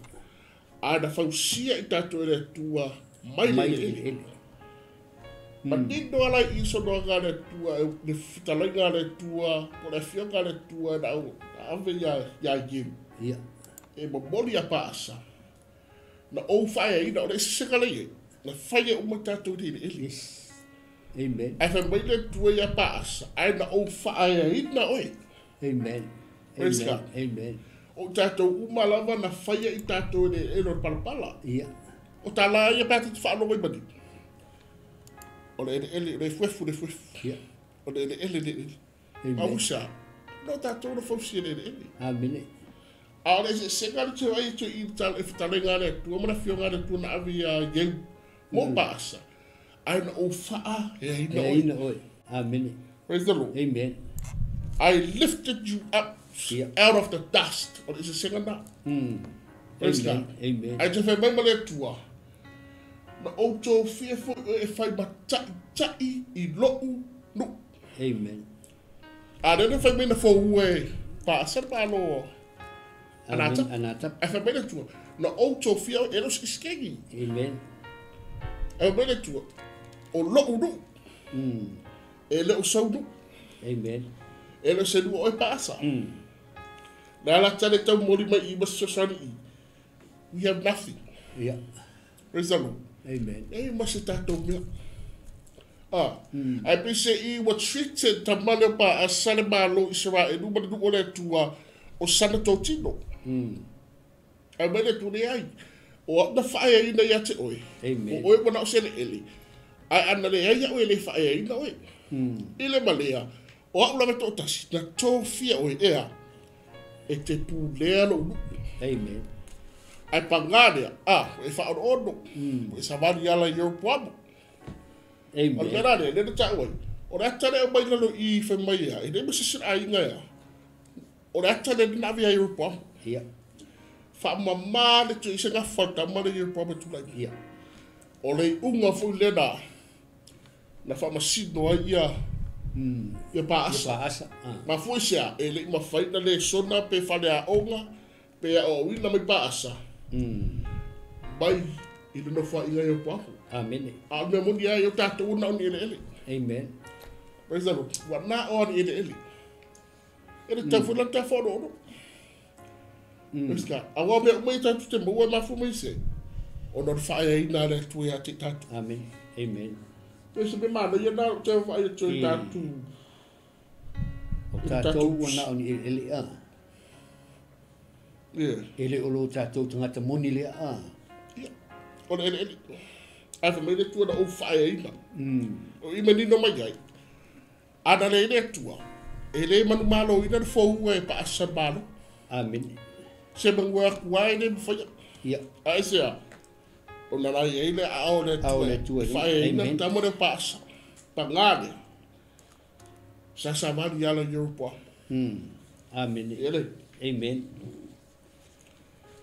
A na fausia i tatou e le Atua mai le
Mai le
eleele.
eleele.
Manino ala i saunoaga a le Atua, le fetalaiga a le Atua, po o le afioga a le Atua na au na ave ia ia Ieu.
Ia.
E momoli ia Paasa. Na ou faaeaina o le esesega lea i ai, na fai e uma tatou i le eleele.
Yes. Amen.
Ae fai mai le Atua ia Paasa, ae na ou faaeaina oe.
Amen.
Praise
Amen.
God.
Amen.
O tatou uma lava na faia i tatou i le eleele o le palapala.
Ia.
O tala ia pe a ta te faalogo i maliu. O le eleele, o le efuefu, le efuefu.
Ia.
O le eleele, le eleele.
Amen.
Ausa, no tatou na fausia i le eleele.
Amene.
A o le eseesega le te ai te i le e fetalaiga a le Atua ma le afioga a le Atua na ave ia Ieu mo Paasa. Ae na ou faaeaina oe.
Eaina oe. Amene.
Praise the Lord.
Amen.
I lifted you up
Ia.
out of the dust. O le eseesega na. Praise
Amen.
God.
Amen.
Ae te fai mai ma le Atua, na ou tofia foi oe e fai mata'ita'i i lo'u nu'u.
Amen.
A lea na fai mai na foua e Paasa le Malo Anata.
Amen. Anata.
Ae fai mai le Atua, na ou tofia oe e le o sekesekegi.
Amen.
Ae fai mai le Atua, o lo'u nu'u, e le o sau nu'u,
Amen.
e le o se nuu o oe Paasa. Le ala tale tau moli mai i ma se fesoasoani i. We have nothing.
Ia.
Praise the Lord.
Amen.
E ma se tātou mea. Ai pe se i wa treated ta male pa a sale malo Israel ma nu ole tua o sana totino. Ai mele tu le ai. O na whaea ina ia te oe.
Amen.
O oe wana o sele ele. Ai ana le ai oe le whaea ina oe. Ile malea. O au lawe tō tasi. Na tō fia oe ea. E te pūlea lo ulu.
Amen.
Ai pangarea. E whaono ono. E sawari ala i Europoamo.
Amen.
O le mera le, le ta oe. O le atare o mai lalo i whemaia. E ne mese sira ainga ia. O le atare ni navi a Europoamo.
Ia.
Wha le tu i se ngā whata male i Europoamo tūlai.
Ia.
O le unga fui lena. Na whamasino ai ia. Ia paasa.
Ia paasa.
Ma fui sea, e le ima whaina le sona pe whale a onga, pe a o wina mai paasa. Mai i le nofa inga i o.
Amen.
A mea moni ai o tātou una o ni ele ele.
Amen.
Praise the Lord. Wa nā o ni ele ele. Ele tā fui lan tā whono ono. Praise God. A wā mea umai tātou te maua mafu mai se. O no whaea ina le tui a te tātou.
Amen. Amen.
Praise the mana ia nā te whaea tui tātou.
O tātou ua nā o ni ele ele a.
Yeah.
Ele o lo tātou tangata moni lea a.
Yeah. O le ele ele. Ai whamai le tua na o whaea ina. O i manino mai ai. Ana le ele tua. E le manu malo ina le fōua e paasa malo.
Amen.
Se mangua kua e le mwhaia.
Ia.
A ese a. O nā rai e le ao le tua.
Ao le tua.
Whaea ina tamo le paasa. Pangane. Sa samari ala Europoa.
Amen.
Ele.
Amen.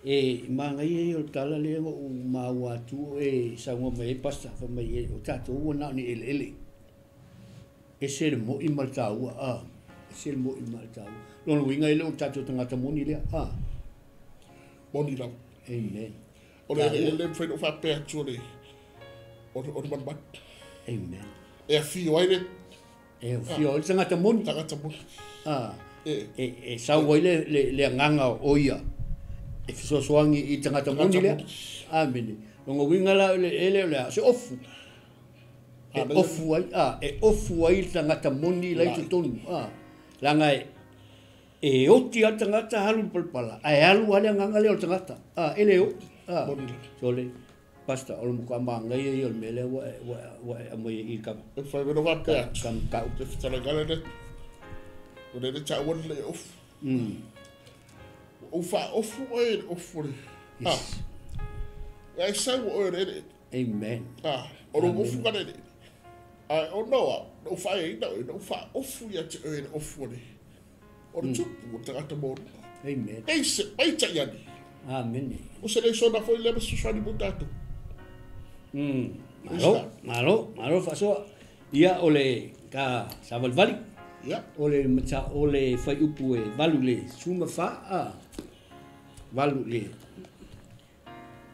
E maangai e o tala lea o maua atu e saua mai e pasta fa mai e o tātou ua nao ni ele ele. E se le moi ma le tāua a. E se le moi ma le tāua. Lona uiga e le o tātou tagata moni lea a.
Moni lava.
Amen.
O le ele ele mwhaina o whapea atu o le o le manumanu.
Amen.
E a whio ai le.
E a whio ai le tagata moni.
Tagata moni.
A.
E.
E saua ai le agaga o ia. E fesoasoagi i tagata moni lea. Amene. Longa uiga la o le ele o le a se ofu. E ofu ai, a, e ofu ai le tagata moni lai totonu. A, laga e oti a tagata halu le palapala, ae alu a le agaga lea o le tagata. A, e le oti. A, so le pasta o le mokaamagai ia o le mea lea ua e aumai i ka.
E whaimeno wapea atu.
Ka matau.
Te whitalagala le. O le le tauana le ofu. O wha ofu oe le ofu le.
Yes.
Ai sau oe le ele.
Amen.
O lo ofu ka le ele. Ai o noa, o whae ina oe, o wha ofu ia te oe le ofu le. O le tupu o tagata mōru.
Amen.
Ei se, pai tai ani.
Amen.
O se le sona foi le masuswani mo tātou.
Malo, malo, malo whasoa. Ia o le ka savalivali.
Ia.
O le mata o le whai upu e valu le suma wha a. Valu le.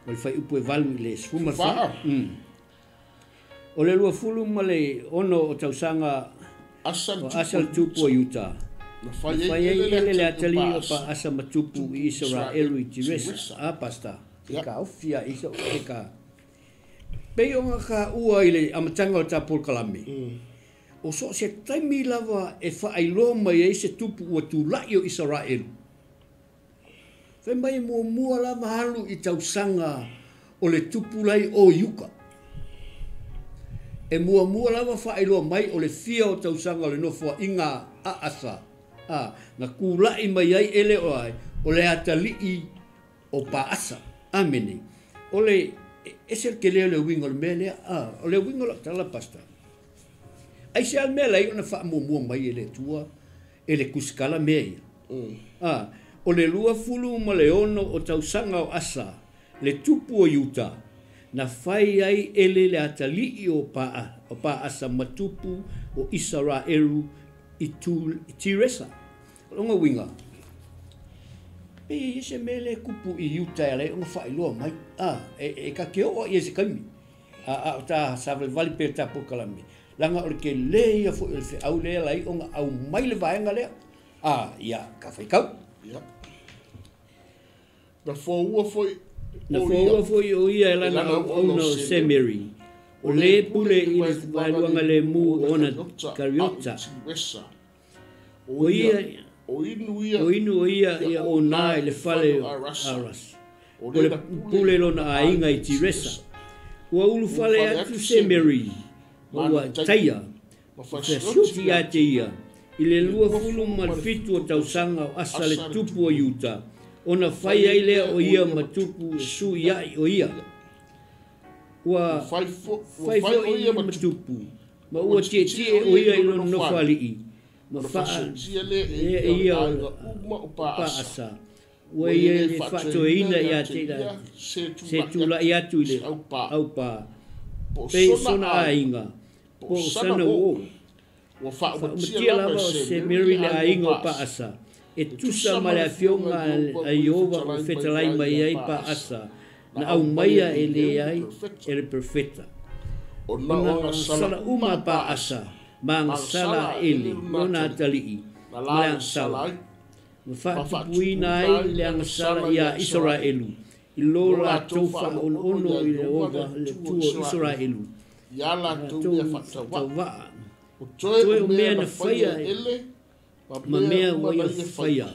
O le whai upu e valu le suma wha. O le lua fulu ma le ono o tausaga
Asa
le tupu o Iuta.
Na
Na
whai
whai
ele
ele le atali o
pa
pa asa matupu i Israelu i Tiresa. A pasta.
Ia.
Ka ofia i so e ka. Pei o ngā ka ua i le amatanga o tā polokalame. O so se taimi lava e whaailoa mai ai se tupu ua tūlai o Israelu. Whai mai mua mua lava halu i tausaga o le tupu lai o Iuka. E mua mua lava whaailoa mai o le fia o tausaga o le nofoa inga a asa. A, ngā kūlai mai ai ele o ai, o le atalii o paasa. Amene. O le, e se ke leo le wingo le mea lea, a, o le wingo la tala pasta. Ai se al mea lai ona whaamua mai e le tua, e le kusikala mea ia. A, o le lua fulu ma le ono o tausaga o Asa, le tupu o Iuta, na whai ai ele le atalii o paasa matupu o Israelu i Tiresa. Longa winga. Pe i se mele kupu i Iuta e le onga whailoa mai. A, e ka ke oa i e se kaimi. A, o tā savalivali pe tā polokalame. Langa o le ke le ia fo i le wheau lea lai onga au mai le vaenga lea. A, ia, ka whaikau.
Ia. Na fōua foi
Na foua foi o ia e lana auauna o Semeri, o lē pule i le vaeluaga lemu o ona kariota. O ia o inu o ia ia ona i le fale o Aras. O le pule lona aiga i Tiresa. Ua ulufale atu Semeri, ma ua taia, ma fasioti ia te ia, i le 27 o tausaga o Asa le tupu o Iuta, ona fai ai lea o ia ma tupu e sui ai o ia. Ua fai foi ia ma tupu, ma ua tietie o ia i lona nofoalii, ma faatia lea ia o Paasa. Ua ia le faatoeina ia te ia se tula'i atu i le aupā, pei sona aiga, po o sana uō.
Ua
Faaumatia lava o Semeri le aiga o Paasa, e tusa ma le afioga a Ieova ua fetalai mai ai Paasa, na aumaia e le ai e le perofeta. Ona sala uma a Paasa, ma agasala a Eli, lona atalii, ma le agasala, ma faatupuina ai le agasala iā Isaraelu, i lo latou faaonoono i Ieova le Atua o Isaraelu,
ia latou
faatauvaa. Toe o mea na faia ma mea ua ia faia,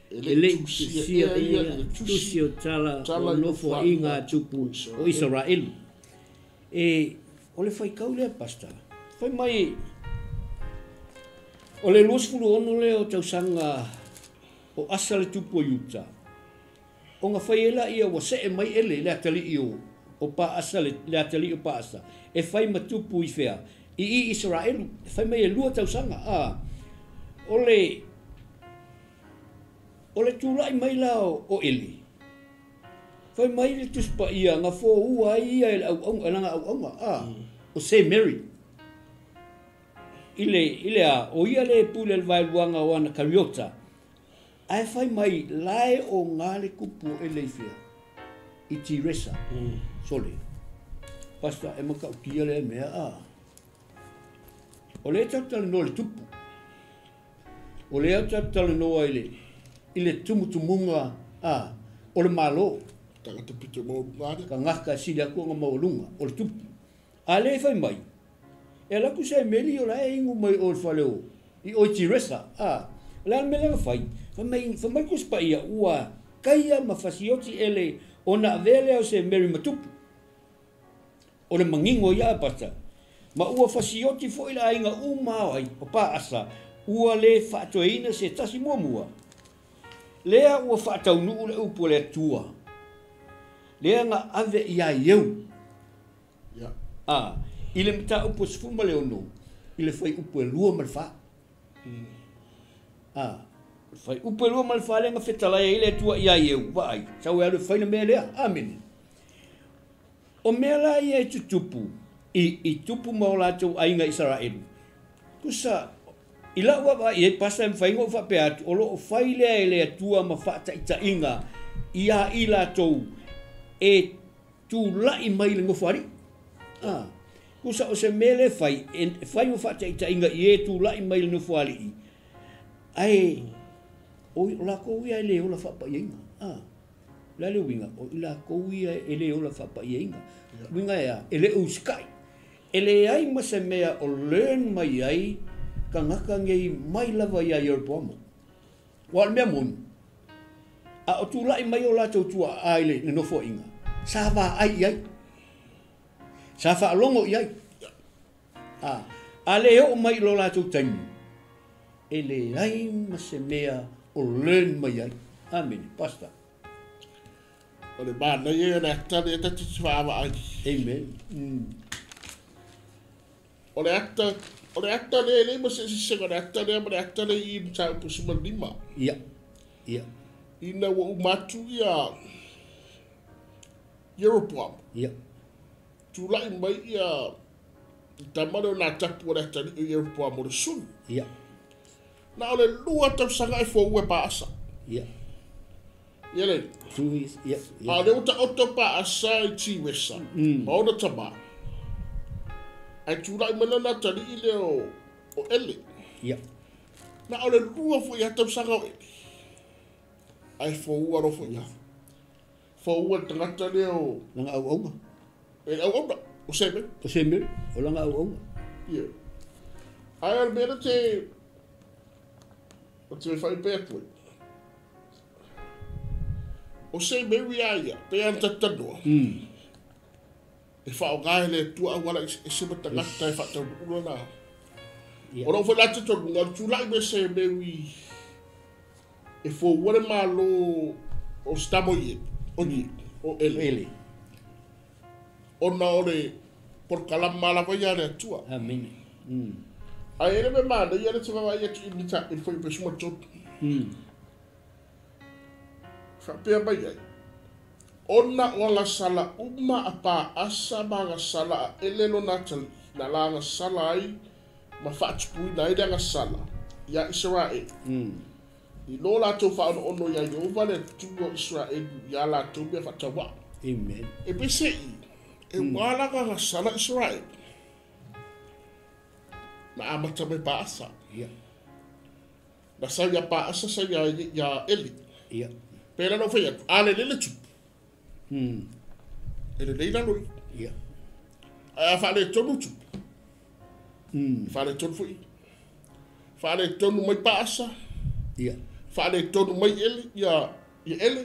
e le'i tusia e ia i le tusi o tala o nofoaiga a tupu o Isaraelu. E, o le faitau lea, Pastor, fai mai o le 26 lea o tausaga o Asa le tupu o Iuta, ona fai ai laia ua see mai ele le atalii o Paasa le atalii o Paasa, e fai ma tupu i fea, i Isaraelu, e fai mai e 2 tausaga. A, o le tula'i mai la o Eli, fai mai le Tusi Paia na foua ai ia e le auauna, e lana auauna, a, o Semeri. I le a, o ia le pule le vaeluaga o ana kariota, ae fai mai lae o ngā le kupu o ele i fea, i Tiresa. Sole. Pastor, e makautia le mea, a. O le tautala le tupu. O le tautala i le tumutumuga, a, o le malo.
Tagata pito maualuga.
Kangaka sili atu ona maualuga, o le tupu. A le fai mai, e ala ku se meli o la e ingu mai o le fale o, i o Tiresa, a. O le a mele na fai, fai mai ku spaia ua kaia ma fasioti ele ona avea o se Mary matupu. O le mangingo ia pasta. Ma ua fasioti foi la aiga uma ai, o Paasa, ua le faatoeina se tasi muamua. Lea ua faataunuu le upu o le Atua. Lea na ave ia ieu. A, i le mataupu 16, i le fai upu e 24. A, fai upu e 24 lea na fetalai ai le Atua ia ieu, vaai, sau e alu e fai le mea lea. Amene. O mea la ia e tutupu, i tupu ma o latou aiga Isaraelu. Kusa, i lau vaai e pasa e mawhainga o whapea atu, o loo fai lea e le Atua ma whaataitaiga ia i latou e tula'i mai le nofoalii. A, kusa o se mea le fai, e fai ma whaataitaiga i e tula'i mai le nofoalii. Ae, o lakou ia e le ola whaapaiaiga. A, la le uiga, o i lakou ia e le ola whaapaiaiga. Uiga ea, e le usikai. E le ai ma se mea o learn mai ai kangaka ngei mai lava ia Ieropoamo. Ua le mea moni, a o tula'i mai o latou tua a i le nofoaiga, sa vaai i ai, sa faalogo i ai. A le oo mai i lo latou taimi, e leai ma se mea o learn mai ai. Amene, Pastor.
O le manaia ia le ata lea ta te faavaai.
Amen.
O le ata lea le ma se sesega o le ata lea ma le ata lea i mataupu 15.
Ia, ia.
Ina ua uma atu ia Ieropoamo.
Ia.
Tula'i mai ia tama lea o natapu o le atalii o Ieropoamo le sulu.
Ia.
Na o le 2 tausaga e foua e Paasa.
Ia.
Ia le.
2 years, ia.
A o le ua taoto Paasa i Tiresa, ma ona tamā. Ae tula'i mai lona atalii lea o Ele.
Ia.
Na o le 2 foi ia tausaga o Ele. Ae foua lo foi ia. Foua le tagata lea o
Lana auauna.
E le auauna, o Semeri.
O Semeri, o lana auauna.
Ia. Ae o le mea lea te o te faipea atu ai. O Semeri a ia, pe ana tatalanoa. E faaaoga e le Atua auala eseese ma tagata e faataunuu lana.
Ia.
O lou foi la talitonuga, o le tulai mai o Semeri e foua le Malo o Sitamo i o i o Ele.
Ele.
Ona o le polokalama lava ia a le Atua.
Amene.
Ae e le mea manaia le te vaavaai atu i le i le fuaiupu e 13. Faapea mai ai, ona o agasala uma a Paasa ma agasala a Ele lona atalii, na la agasala ai ma faatupuina ai le agasala iā Isaraelu, i lo latou faaonoono iā Ieova le Atua o Isaraelu iā latou mea faatauaa.
Amen.
E peise'i, e ua la agasala Isaraelu, na amata mai Paasa.
Ia.
Na sau iā Paasa sau iā Eli.
Ia.
Pela na fai atu, a lelei le tupu. E lelei lalo i.
Ia.
Ae a faaletonu tupu. Faaletonu foi. Faaletonu mai Paasa.
Ia.
Faaletonu mai Eli, ia Eli.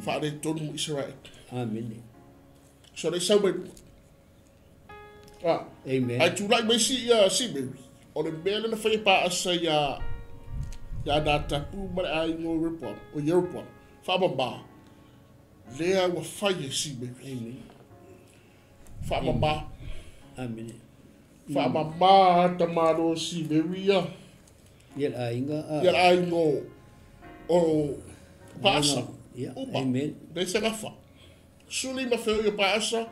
Faaletonu mai Israel.
Amene.
So le sau mai lua. Ah.
Amen.
Ai tulai mai si ia Simeri. O le mea lea na fai e Paasa ia Natapu ma le aiga o Jeroboam, o Jeroboam. Faamama. Lea ua fai e Simeri.
Amen.
Faamama.
Amene.
Faamama tamalo Simeri ia.
Ia le aiga a.
Ia le aiga o Paasa.
Ia.
Uma.
Amen.
Le se gafa. Suli ma feo ia Paasa.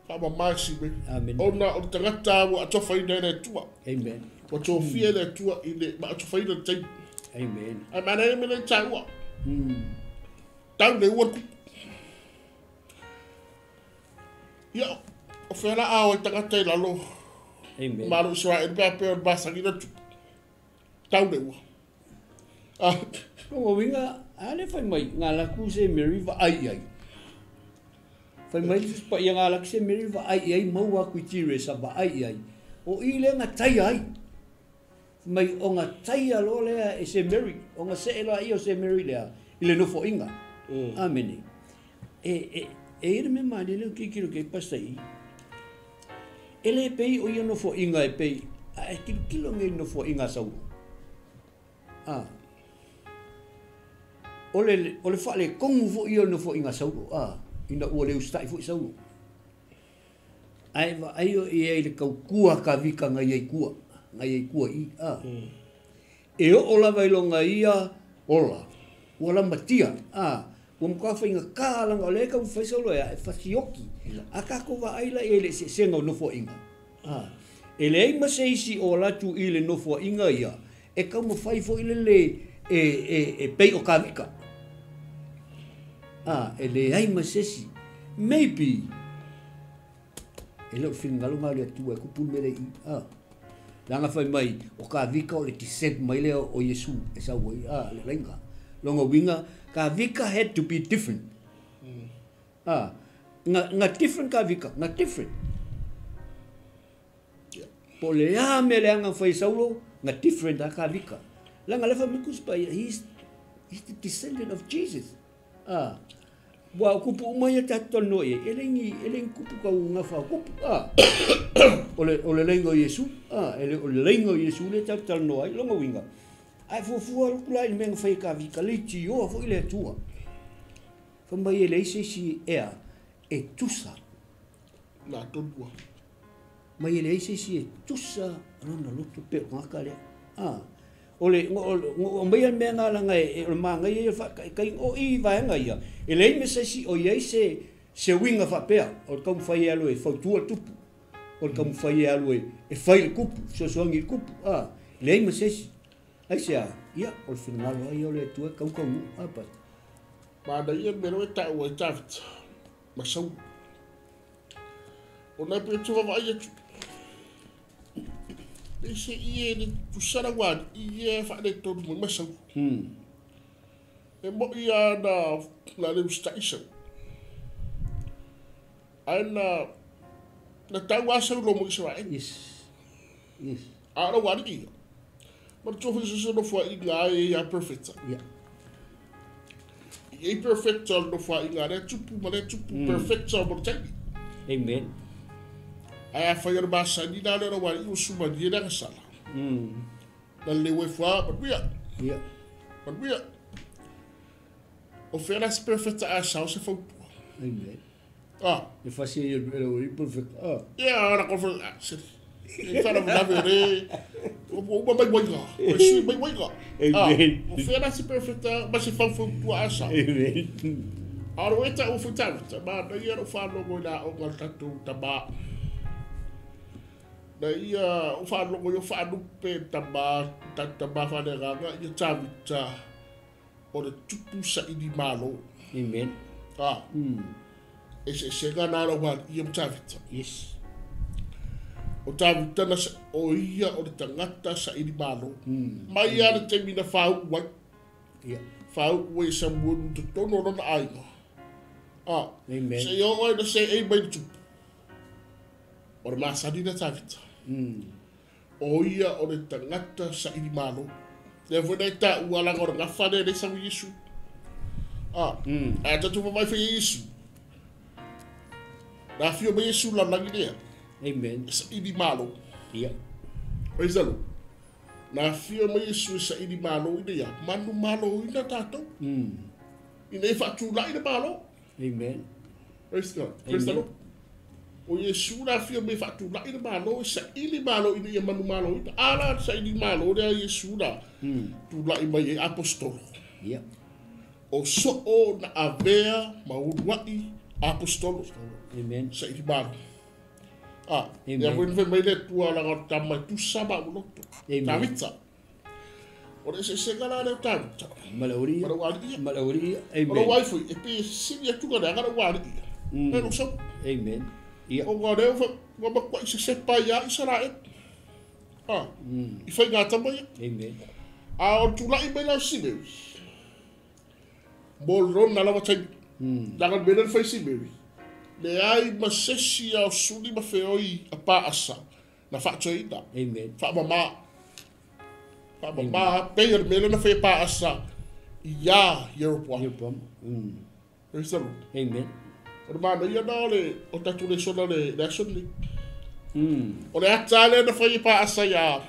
Faamama Simeri.
Amen.
Ona o le tagata ua atofaina e le Atua.
Amen.
Ua tofia e le Atua i le ma atofaina le taimi.
Amen.
Ae manaia mea le taua. Tau le ua le kupu. Ia, o fea la ao e tagata i lalo.
Amen.
Malo Israel pea pea o le masani na tupu. Tau le ua. Ah.
Longa winga, a le fai mai, ngā laku se Mary va ai ai. Fai mai le pa ia ngā laku se Mary va ai ai, mau aku i tire sa va ai ai. O i le ngā tai ai. Mai o ngā tai alo lea e se Mary, o ngā se ela i o se Mary lea, i le nofo inga. Amene. E ere me mani leo kikiro kei pasta i. E le pei o ia nofo inga e pei, a e kilo kilo ngei nofo inga sau. Ah. O le whaale kongu fo ia nofo inga saulo. Ah, ina ua le ustai fo i saulo. Ai va ai o ia i le kaukua ka vika ngai ai kua. Ngai ai kua i. Ah. E o ola vai longa ia ola. Ua la matia. Ah. Ua mkua whainga kā langa o le ka mwhai saulo ea e whasioki. A kako wa aila e le se senga o nofo inga. Ah. E le ai mase isi o latu i le nofo inga ia. E kau mwhai fo i le le e pei o ka vika. Ah, e le ai masesi. Maybe. E leo whingalo ngā le atua e kupu mele i. Ah. Langa whai mai, o ka vika o le descent mai lea o Yesu e sau ai. Ah, le lainga. Longa winga, ka vika had to be different. Ah, nga different ka vika, nga different.
Yeah.
Po le a me le anga whai saulo, nga different a ka vika. Langa lefa mikuspa, he's the descendant of Jesus. Ah. Wa kupu uma ia tātou no e. E lengi kupu ka unga wha kupu. Ah. O le lengo Yesu. Ah, o le lengo Yesu le tātou no ai, longa winga. Ai fuafua rukula i menga whai ka vika le tioa fo i le atua. Whamai e le ise isi ea e tusa.
Nā tonua.
Mai e le ise isi e tusa rona loto pe o ngā lea. Ah. O le o mai al mea ngā langa e o le maangai e kai o i vaenga ia. E lei me se si o iai se winga whapea. O le kaumwhai e alo e fautua tupu. O le kaumwhai e alo e whai le kupu. Sosoangi le kupu. Ah, lei me se si. Ai se a, ia, o le whingalo ai o le atua kaukau apa.
Mana ia mero e tāua e tāwhita. Masau. O nai pe tua vai atu. Le se i e le tusara wani, i e whaale tonu mai masau. E mo i ana Na le usita'i sau. Ae na na tau lava Saulo ma Isaraelu.
Yes. Yes.
A o le ualii ia. Manatua foi se se nofoaiga ai e ia perfecta.
Ia.
E i perfecta o le nofoaiga a lea tupu ma lea tupu perfecta mo le taimi.
Amen.
Ae afai o le masani la lea o le ualii ua sumalie le agasala. Na lelei ai fua, manuia.
Ia.
Manuia. O fea la se perfecta a sao se fautua.
Amen.
Ah.
E fasi ai e le perfect. Ah.
Ia, na conference. Ah, se. E whana re. O uma mai waiga. O sui mai waiga.
Amen.
O fea la se perfecta, ma se fautua a sao.
Amen.
A ro eta o futavita, ma na ia ro whanongo i la o ngā tatou tama. Na ia o whanongo i o whanupe tama, tama whaneganga, ia tavita o le tupu sa ini malo.
Amen.
Ah. E se se ngā nā rau ia ma tavita.
Yes.
O tavita na sa, o ia o le tangata sa ini malo. Mai ia le temi na whau wai.
Ia.
Whau wai sa muanu te tono rona aiga. Ah.
Amen.
Se o ai na se ei mai le tupu. O le masani na tavita. O ia o le tangata sa ini malo. Lea foi nei tā ua langa o le ngafa lea le sau Yesu. Ah. A tatu mai fai Yesu. Na fio mai Yesu la langi lea.
Amen.
Sa ini malo.
Ia.
Praise the Lord. Na fio mai Yesu sa ini malo ina ia. Manu malo ina tātou. Ina e whaatulai le malo.
Amen.
Praise God. Praise the
Amen.
Lord. O Yesu na fio mai whaatulai le malo. Sa ili malo ina ia manu malo ina. Ala sa ili malo lea Yesu na. Tulai mai e apostolo.
Ia.
O soo na avea mauluai apostolo.
Amen.
Sa ili malo. Ah,
Amen.
ia foi mai le tua la ngā tama tu sama uloto.
Amen.
Tavita. O le se se ngala le tavita.
Malauri.
Mala wali ia.
Malauri.
O le
Amen.
wai foi e pe sini atu ngā ngā wali ia. Nē sa.
Amen. Ia.
O ngā reo ngā makua i se sepa ia Israel. Ah. I whai ngā tama ia.
Amen.
A o tūlai mai lau Simeri. Mo rona lawa taimi. Langa mena le whai Simeri. Le ai ma sesi a o suli ma wheoi a pā asa. Na whaatoina.
Amen.
Whaamama. Whaamama. Pei o le mele na whai pā asa. Ia Yeroboam.
Ia pam.
Praise the Lord.
Amen.
O le mana ia na o le o tatu le sona le le aso ni. O le ata le na whai pā asa ia.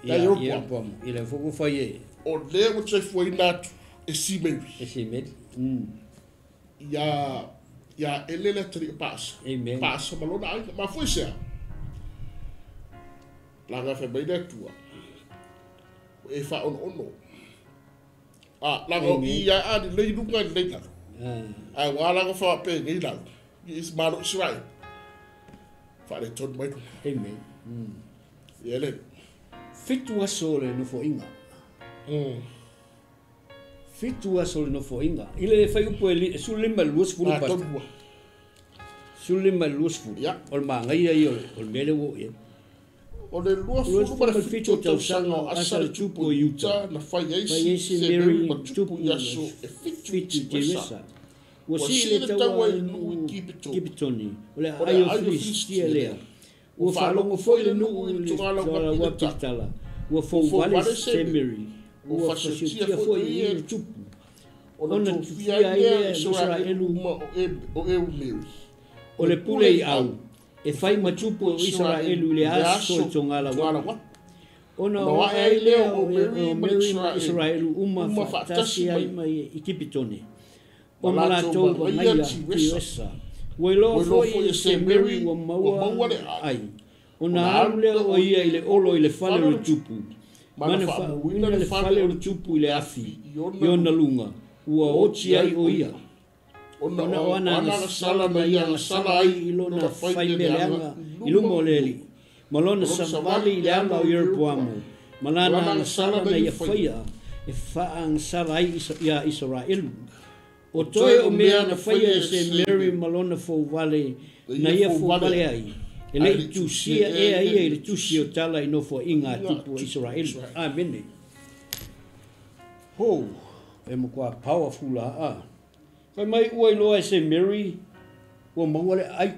Ia
Yeroboam.
Yeroboam. I le foko fai e.
O le o te fuaina atu e Simeri.
E Simeri.
Ia ia ele le tari pā asa.
Amen.
Pā asa malona ai. Ma fui sea. Langa whai mai le atua. O e wha ono ono. Ah, langa o i ia a ni lei lunga ni lei lalo.
Ah.
Ai wā langa wha pe ngei lalo. I is malo Israel. Wha le tonu mai lunga.
Amen.
Ia le.
Fitu aso le nofoinga. Fitu aso le nofoinga. I le whai upo e sulima 20
Ah,
pasta.
tonu ua.
Sulima 20.
Ia.
O le maangai ai o le mele wo ia.
O le 27 o tausaga o Asa le tupu o Iuta na fai ai
Fai ai
se
Mary
Mary ma tupu
tupu
i aso e 7
Fitu
i
Jeresa.
Jeresa.
Ua
Ua
si
sii
le
le
taua
taua
i
i
nuu
nuu i
Kipitoni. O le
O le
ai o
ai o
Filistia
Filistia
lea.
lea.
Ua
Ua
faalogo
faalogo
foi
foi
le
le
nuu
nuu
i
i
le
le togala
togala
ua
ua
pitala.
pitala. Ua
Ua
fouvale
fouvale
Semeri.
Ua
Ua
fasiotia
fasiotia
foi
foi
i
i
le
le tupu.
Ona
Ona
tofia
tofia
ai
ai
lea
lea
Israelu
Israelu.
ma o e Mary.
O le pule i au. E fai ma tupu o Israelu i le aso i togala ua. Ona
Ona
o
ae
ai
ai
lea
lea
o
o Mary ma
Mary ma
Israelu.
Israelu uma
Uma
faatasi
faatasi
ai
mai.
mai i Kipitone. O
Ma
ma
latou
latou
magaia
magaia
Tiresa.
Tiresa. Ua iloa
Ua iloa
foi
foi
e
e
se
se
Mary
Mary
ua
ua
maua
maua le
ai.
ai.
Ona
Ona
alu
alu
lea
lea
o
o
ia
ia
i le olo i le fale o le tupu.
Ma
Ma
na
na
faamuina
faauina
le
le
fale
fale
o
o
le
le tupu i le afi
i ona
i ona luga. Ua oti ai o ia.
Ona
Ona
o
o ana
ana
agasala
agasala
na
na
ia
ia
agasala
agasala
ai
ai
i lona
lona
faimeleaga
faimeleaga
i luma o le alii. Ma lona
lona
savali
savali
i
i
le
le
ala
ala
o
o
Ieropoamo. Ma
Ma
lana
lana
agasala
agasala
na
na
ia
ia
faia e faagasala ai ia Israelu. O
O
toe
toe
o
o
mea
mea
na
na
faia
faia
e
e
se
se
Mary ma lona fouvale
Na
na
ia
ia
fouvale
fouvale ai. E
Ai
lei
le
tusia
tusia
ea
ea
ia
ia
i
i
le
le
tusi o tala i nofoaiga a
Ia
tupu o
tupu
Israelu.
Israelu.
Amene. Ho, e makuā powerful la a. Fai mai ua iloa e Saint Mary ua maua le aai.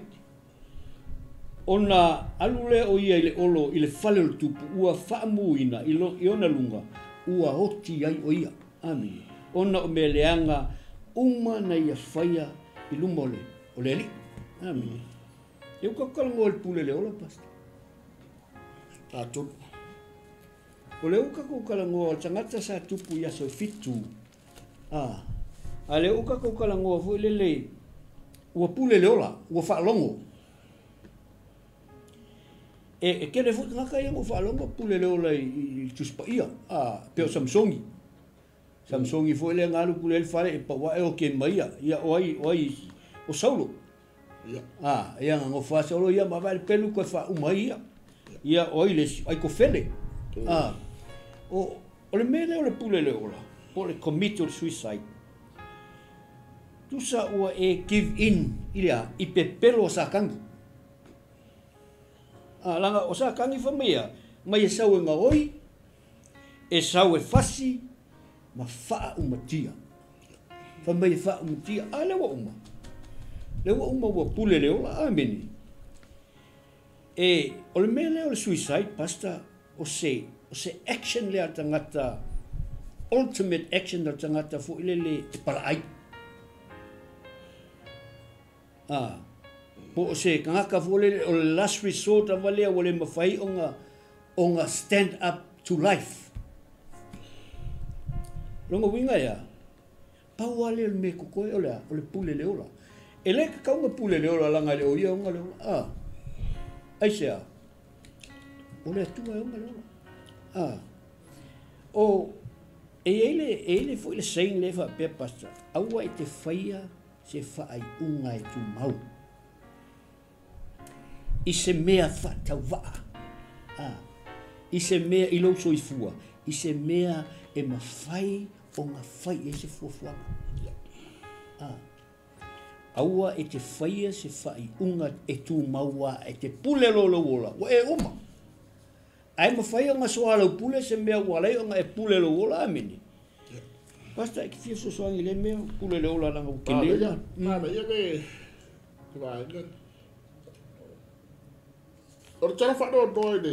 Ona alu lea o ia i le olo i le fale o le tupu ua faamuina i, lo, i ona luga ua oti ai o ia. Amene. Ona o mea leaga uma na ia faia i luma o le, o le Alii. Amene. E uka talanoa i le pule le ola, pastor.
Atonu.
O le uka kou talanoa o le tagata sa tupu i aso e 7. Ah. A le uka kou talanoa foi lele ua pule le ola, ua faalogo. E tele foi tagata ia na faalogo pule le ola i Tusi Paia. Ah, pe o Samsongi. Samsongi foi le na alu pule le fale e paua e o ke mai ia. Ia o ai o ai o Saulo.
Ia.
Ah, ia na ngofa Saulo ia ma vai pelu ko fa uma ia. Ia o ai le ai ko fele. Ah. O le mea lea o le pule le ola, po o le commit o le suicide. Tusa ua e give in i le a, i pepelo o Satani. Ah, langa o Satani fa mai ia, mai e sau e ngaoi, e sau e fasi, ma faaumatia. Fa mai e faaumatia, a le ua uma. Le ua uma ua pule le ola, amene. E, o le mea lea o le suicide, pastor, o se action lea tagata, ultimate action le tagata foi lele e palaai. Ah, po o se tagata foi lele o le last resort lava lea ua le mafai ona stand up to life. Longa uiga ia, pau lava lea o le mea e totoe o le a, o le pule le ola. E le tatau ona pule le ola laga e le o ia ona le ola. Ah, aisea, o le Atua e ona le ola. Ah, o e i ai le foi le saying le faapea, pastor, aua e te faia se faaiuga e tumau i se mea faatauvaa. Ah, i se mea i lou soifua, i se mea e mafai ona fai ai se fuafuaga. Ah, aua e te faia se faaiuga e tumau a e te pule lo lou ola, ua e uma. Ae mafai ona soalau pule se mea ua alai ona e pule lou ola, amene. Pastor, e te fia fesoasoani i le mea, pule le ola laga ua tele
ia. Mana ia le vaega. O le tala faanoanoa i le,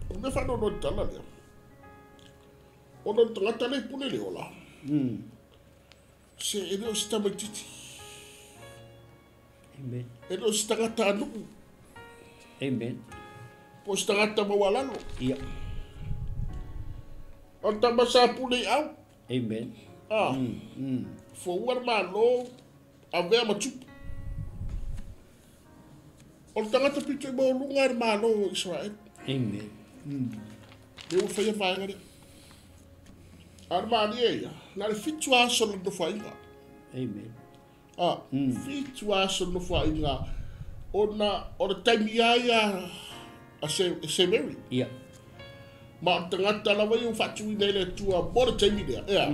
o le mea faanoanoa i le tala lea. Ona o le tagata le pule le ola. Se e le o se tamaitiiti.
Amen.
E le o se tagata anuu.
Amen.
Po o se tagata maualalo.
Ia.
O le tama sa pule i au.
Amen.
Ah. Foua le malo, avea ma tupu. O le tagata pito i maualuga e le malo o Israel.
Amen.
Le ua faia vaega lea. A le malie ia, na le 7 aso le nofoaiga.
Amen.
Ah, 7 aso le nofoaiga. Ona o le taimi a ia a se Mary.
Ia.
Ma o le tagata lava ia ua faatuina i le Atua mo le taimi lea. Ea.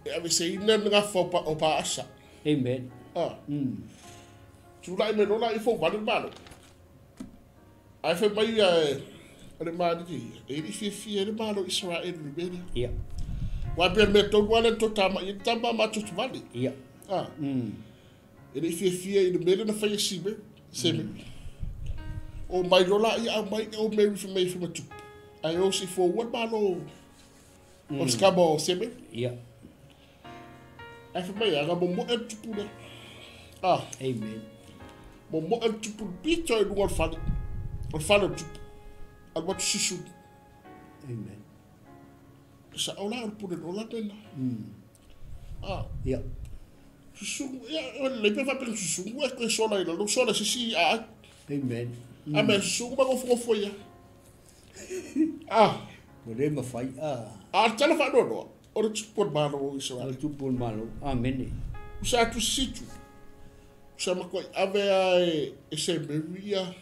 E aveseina le gafa o Paasa.
Amen.
Ah. Tulai me lola i fou vale malo. Ai fai mai ia e le maliki ia. E li fiafia e le malo Israel le mea lea.
Ia.
Wa pe me tonu ale to tama i tama ma tutu vale.
Ia.
Ah. E li fiafia i le mea lea na fai e sime. Seme. O mai lola ia au mai o Mary fi mai fi matupu. Ai o si fou wal malo. O skama o seme.
Ia.
Ai fai mai aga mo mo e tupu le. Ah.
Amen.
Mo mo e tupu pito e lunga o le fale. O le fale o tupu. Alu atu susu.
Amen.
Sa ola o le pule ola tena. Ah.
Ia.
Susu ia o le pe fa pe susu e ko sola ila lo sola sisi a.
Amen.
A me susu ma go fo fo ia. Ah.
O le mafai a.
A tala fa no no. O le tupu o le malo o Israel.
O le tupu o le malo. Amene.
Usa atu situ. Usa makoi ave a e se Mary ia.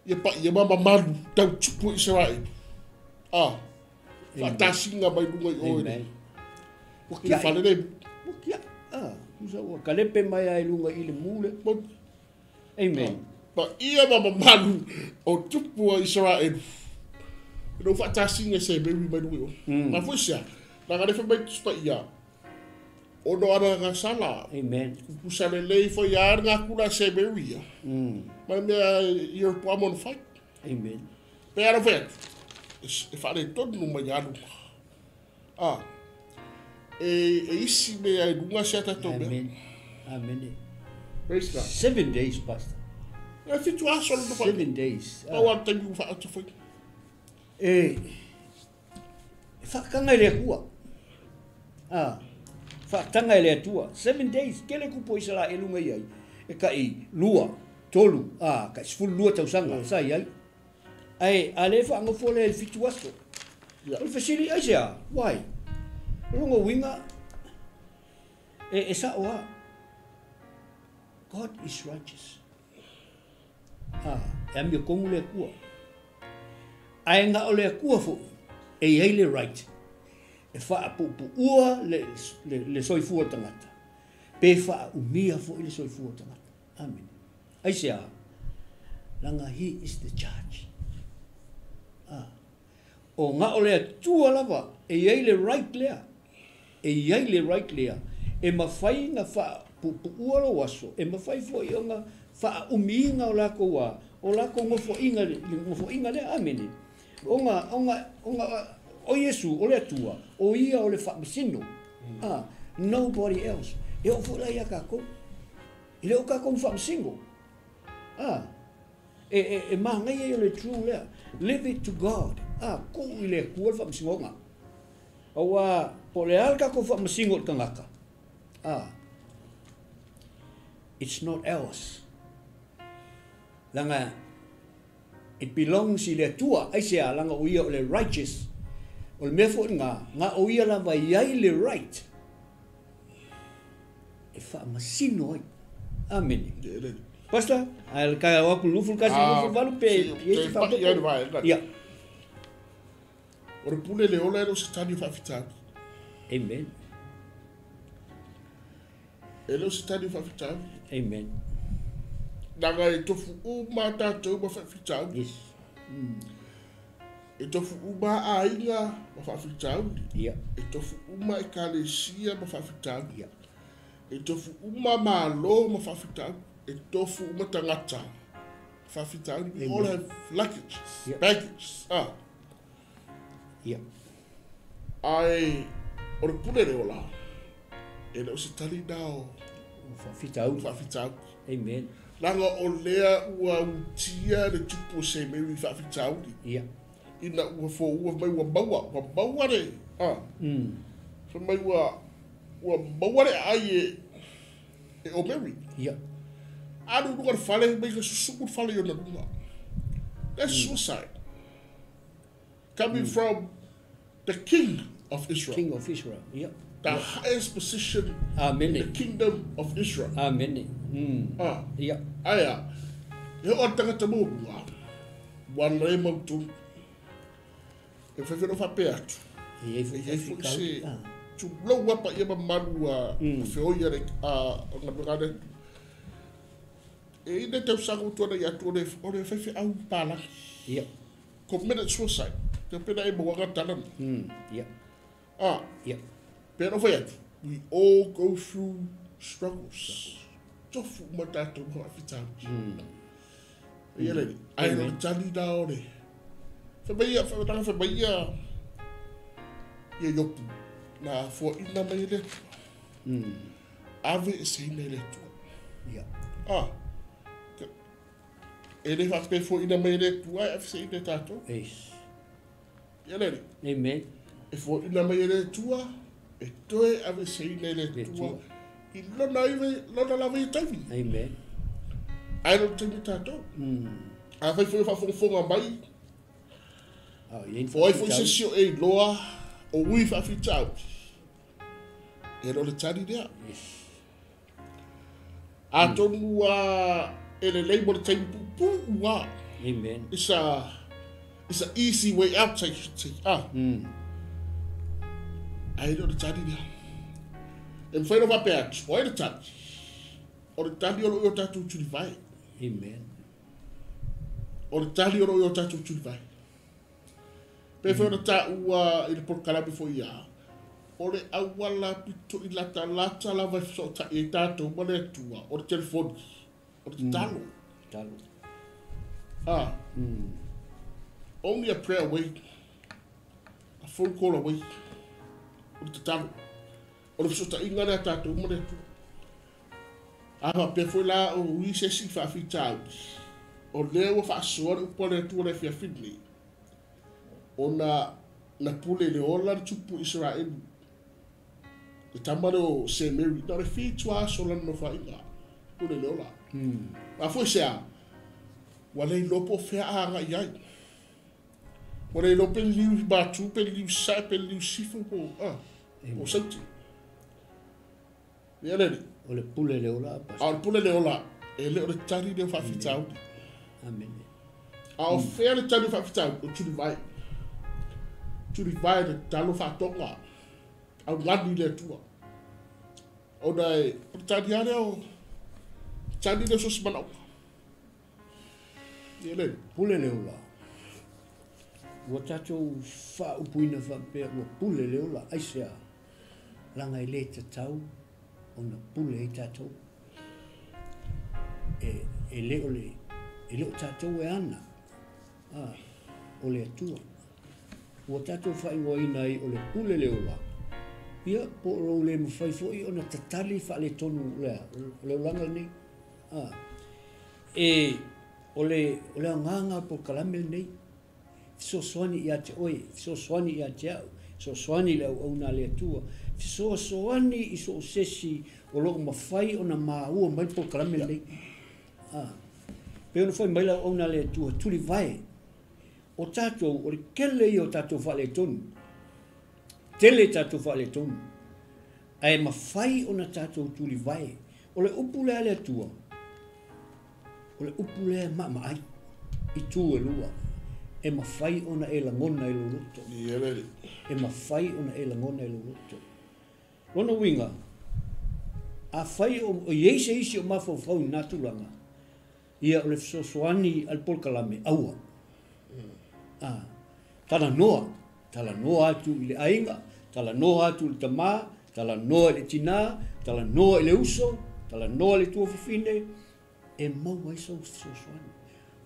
Ia pa ia mama malu tau tupu Israel. Ah. Faatasinga mai luga i oe.
Amen.
Ua kia fale le.
Ua kia. Ah, usa ua kalepe mai ai lunga i le mule. Amen.
Pa ia mama malu o tupu o Israel. No faatasinga se Mary mai luga i oe. Ma foi sia. Na ngare fa mai tupa ia. Ono ana ngā sala.
Amen.
Kupusa le lei fo ia ngā kula se meria. Mai mea i o po amon fai.
Amen.
Pe ara fai. E whare tonu mai alu. Ah. E isi mea e lunga se atatou mea.
Amen. Amen.
Praise God.
7 days, Pastor.
E fitu aso le whai.
7 days.
Au an taimi wha atu whai.
E whakatanga i le Atua. Ah. Whakatanga i le Atua. 7 days. Kele kupo i sala e lunga iai. E kai 2, 3, kai 12 tausanga. Sa iai. Ai, a le whaangofo le fitu aso.
Yeah.
O le fesili, ai sea, why? Rongo winga, e sa oa. God is righteous. Ah, e ami o kongu le Atua. Ai ngā o le Atua fo, e iai le right. E whaapupu ua le soifua tangata. Pe whaumia fo i le soifua tangata. Amen. Ai sea, langa he is the judge. Ah. O ngā o le Atua lava, e iai le right lea. E iai le right lea. E mawhai ngā whaapupu ua lo aso. E mawhai fo i o ngā whaaumiinga o lako wā. O lako ngofoinga lea. Amen. O ngā, o Yesu, o le Atua, o ia o le whaamasino. Ah, nobody else. E o fo la ia kako. I le o kako mwhaamasingo. Ah, e mahangai e o le true lea. Leave it to God. Ah, ku i le kua le whaamasingonga. Aua, po le al kako whaamasingo le tangata. Ah, it's not ours. Langa, it belongs i le Atua. Ai sea, langa o ia o le righteous. O le mea fo ngā, ngā o ia lava iai le right. E whaamasino ai. Amen. Pastor, ai kai au aku lufu kasi lufu valu pe
Te pai ai vai.
Ia.
O le pule le ola e lo se tani whaafitau.
Amen.
E lo se tani whaafitau.
Amen.
Nanga e tofu uma tātou ma whaafitau.
Yes.
E tofu uma ainga ma whaafitau.
Ia.
E tofu uma e kalesia ma whaafitau.
Ia.
E tofu uma malo ma whaafitau. E tofu uma tangata whaafitau. We all have luggage,
Yeah.
baggage. Ah.
Ia.
Ai, o le pule le ola. E leo se tali nao
Whaafitau.
whaafitau.
Amen.
Langa o lea ua utia le tupu se mewi whaafitau.
Ia.
Ina ua fo ua mai ua maua. Ua maua le. Ah. Fa mai ua maua le ai e o Mary.
Ia.
Alu lunga le fale, mai ka susuku le fale i ona lunga. That's suicide. Coming from the king of Israel.
King of Israel. Ia.
The highest position
Amen.
in the kingdom of Israel.
Amen.
Ah.
Ia.
Aia. E o tangata mō ua le mautu. E whawhero whapea atu.
E
E iai fo se tu blow up ia mamalu a whioia le a ngā E ina tau sangu tuana i atu o le whawhe au pāla.
Ia.
Committed suicide. Te pena e mawanga talana.
Ia.
Ah.
Ia.
Pena whai atu. We all go through struggles. Tofu ma tātou mā whitau. Ia le, ai no tali nā ore. Whamaia, whamatanga whamaia ia yopu. Nā fua ina mai le atua. Ave e se ina i le atua.
Ia.
Ah. E le whape fua ina mai le atua, e ave se ina tātou.
Yes.
Ia le,
Amen.
e fua ina mai le atua, e toe ave se ina i le atua. I lona iwe, lona lawe i taimi.
Amen.
Ai no taimi tātou. A whai fua whaafongafonga mai.
Ah, ia
Fo ai fo se sio e loa o ui whaafitau. E lo le tari lea.
Yes.
A tonu a e le lei mo le taimi pupu ua.
Amen.
It's a easy way out, I should say. Ah. Ai lo le tari lea. E mwhai no wapea atu, o ai le tari. O le tari o lo i o tātou turi vai.
Amen.
O le tari o lo i o tātou turi vai. Pe whai o tā ua i le porokalame fo ia. O le auala pito i latalata lava e fesootai ai tatou ma le Atua, o le telefoni, o le tatalo.
Tatalo.
Only a prayer away, a phone call away, o le tatalo. O le fesootaiga lea a tatou ma le Atua. A faapea foi la o ui se isi faafitauli, o lea ua faasoa le upu a le Atua i le afiafi lenei, ona na pule i le ola le tupu o Isaraelu, le tama lea o Semeri, na o le 7 aso lana nofoaiga, pule i le ola. A foi se a, ua le iloa po o fea a agai ai. Ua le iloa pe liliu i matu, pe liliu i sae, pe liliu i sifo, po o sauti. Ia le alii.
O le pule le ola,
A o le pule le ola, e le o le tali lea o faafitauli.
Amene.
A o fea le tali o faafitauli, o tulivae. Tulivae le tatalo faatoga, augani i le Atua. Ona e, o le tali lava lea o, tali lea o so o se manaoga. Ia le alii.
Pule le ola. Ua tatou faaupuina faapea ua pule le ola, aisea, laga e le tatau ona pule ai tatou. E le o le, e le o tatou e ana, o le Atua. Ua tatou faaigoaina ai o le pule le ola, ia po o lou le mafai foi ona tatali faaletonu o le olaga lenei. E, o le agaga o le polokalame lenei, fesoasoani ia te oe, fesoasoani ia te au, fesoasoani i le auauna a le Atua, fesoasoani i so o se isi o loo mafai ona maua mai le polokalame lenei. Pe ona fai mai le auauna a le Atua, tulivae. O tatou, o le tele ia o tatou faaletonu. Tele tatou faaletonu. Ae mafai ona tatou tulivae. O le upu lea a le Atua, o le upu lea e maamaai i tu e lua. E mafai ona e lagona i lou loto. E mafai ona e lagona i lou loto. Lona uiga, afai o i ai se isi o mafaufau i na tulaga, ia o le fesoasoani a le polokalame, aua. Talanoa, talanoa atu i le aiga, talanoa atu i le tama, talanoa i le tina, talanoa i le uso, talanoa i le tuafafine, e maua ai sau fesoasoani.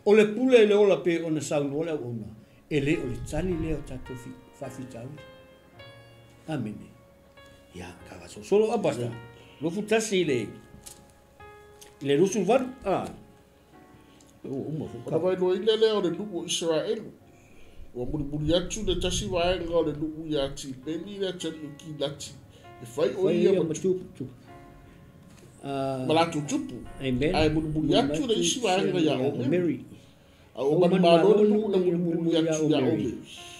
O le pule i le ola pe ona saunoa le auauna, e le o le tali lea o tatou faafitauli. Amene. Ia, ka solo apasta. Lofu tasi i le 28. Uma fo.
Ona vailoaina lea o le nuu o Isaraelu. Ua mulimuli atu le tasi vaega o le nuu ia Tipeni le atalii o Kilati. E fai o ia
ma tupu.
Ma latou tupu.
Amen.
Ae mulimuli atu le isi vaega ia Omeri. A o
O
manumalo le
manumalo
nuu na
le nuu
mulimuli
na
atu ia
mulimuli
Omeri.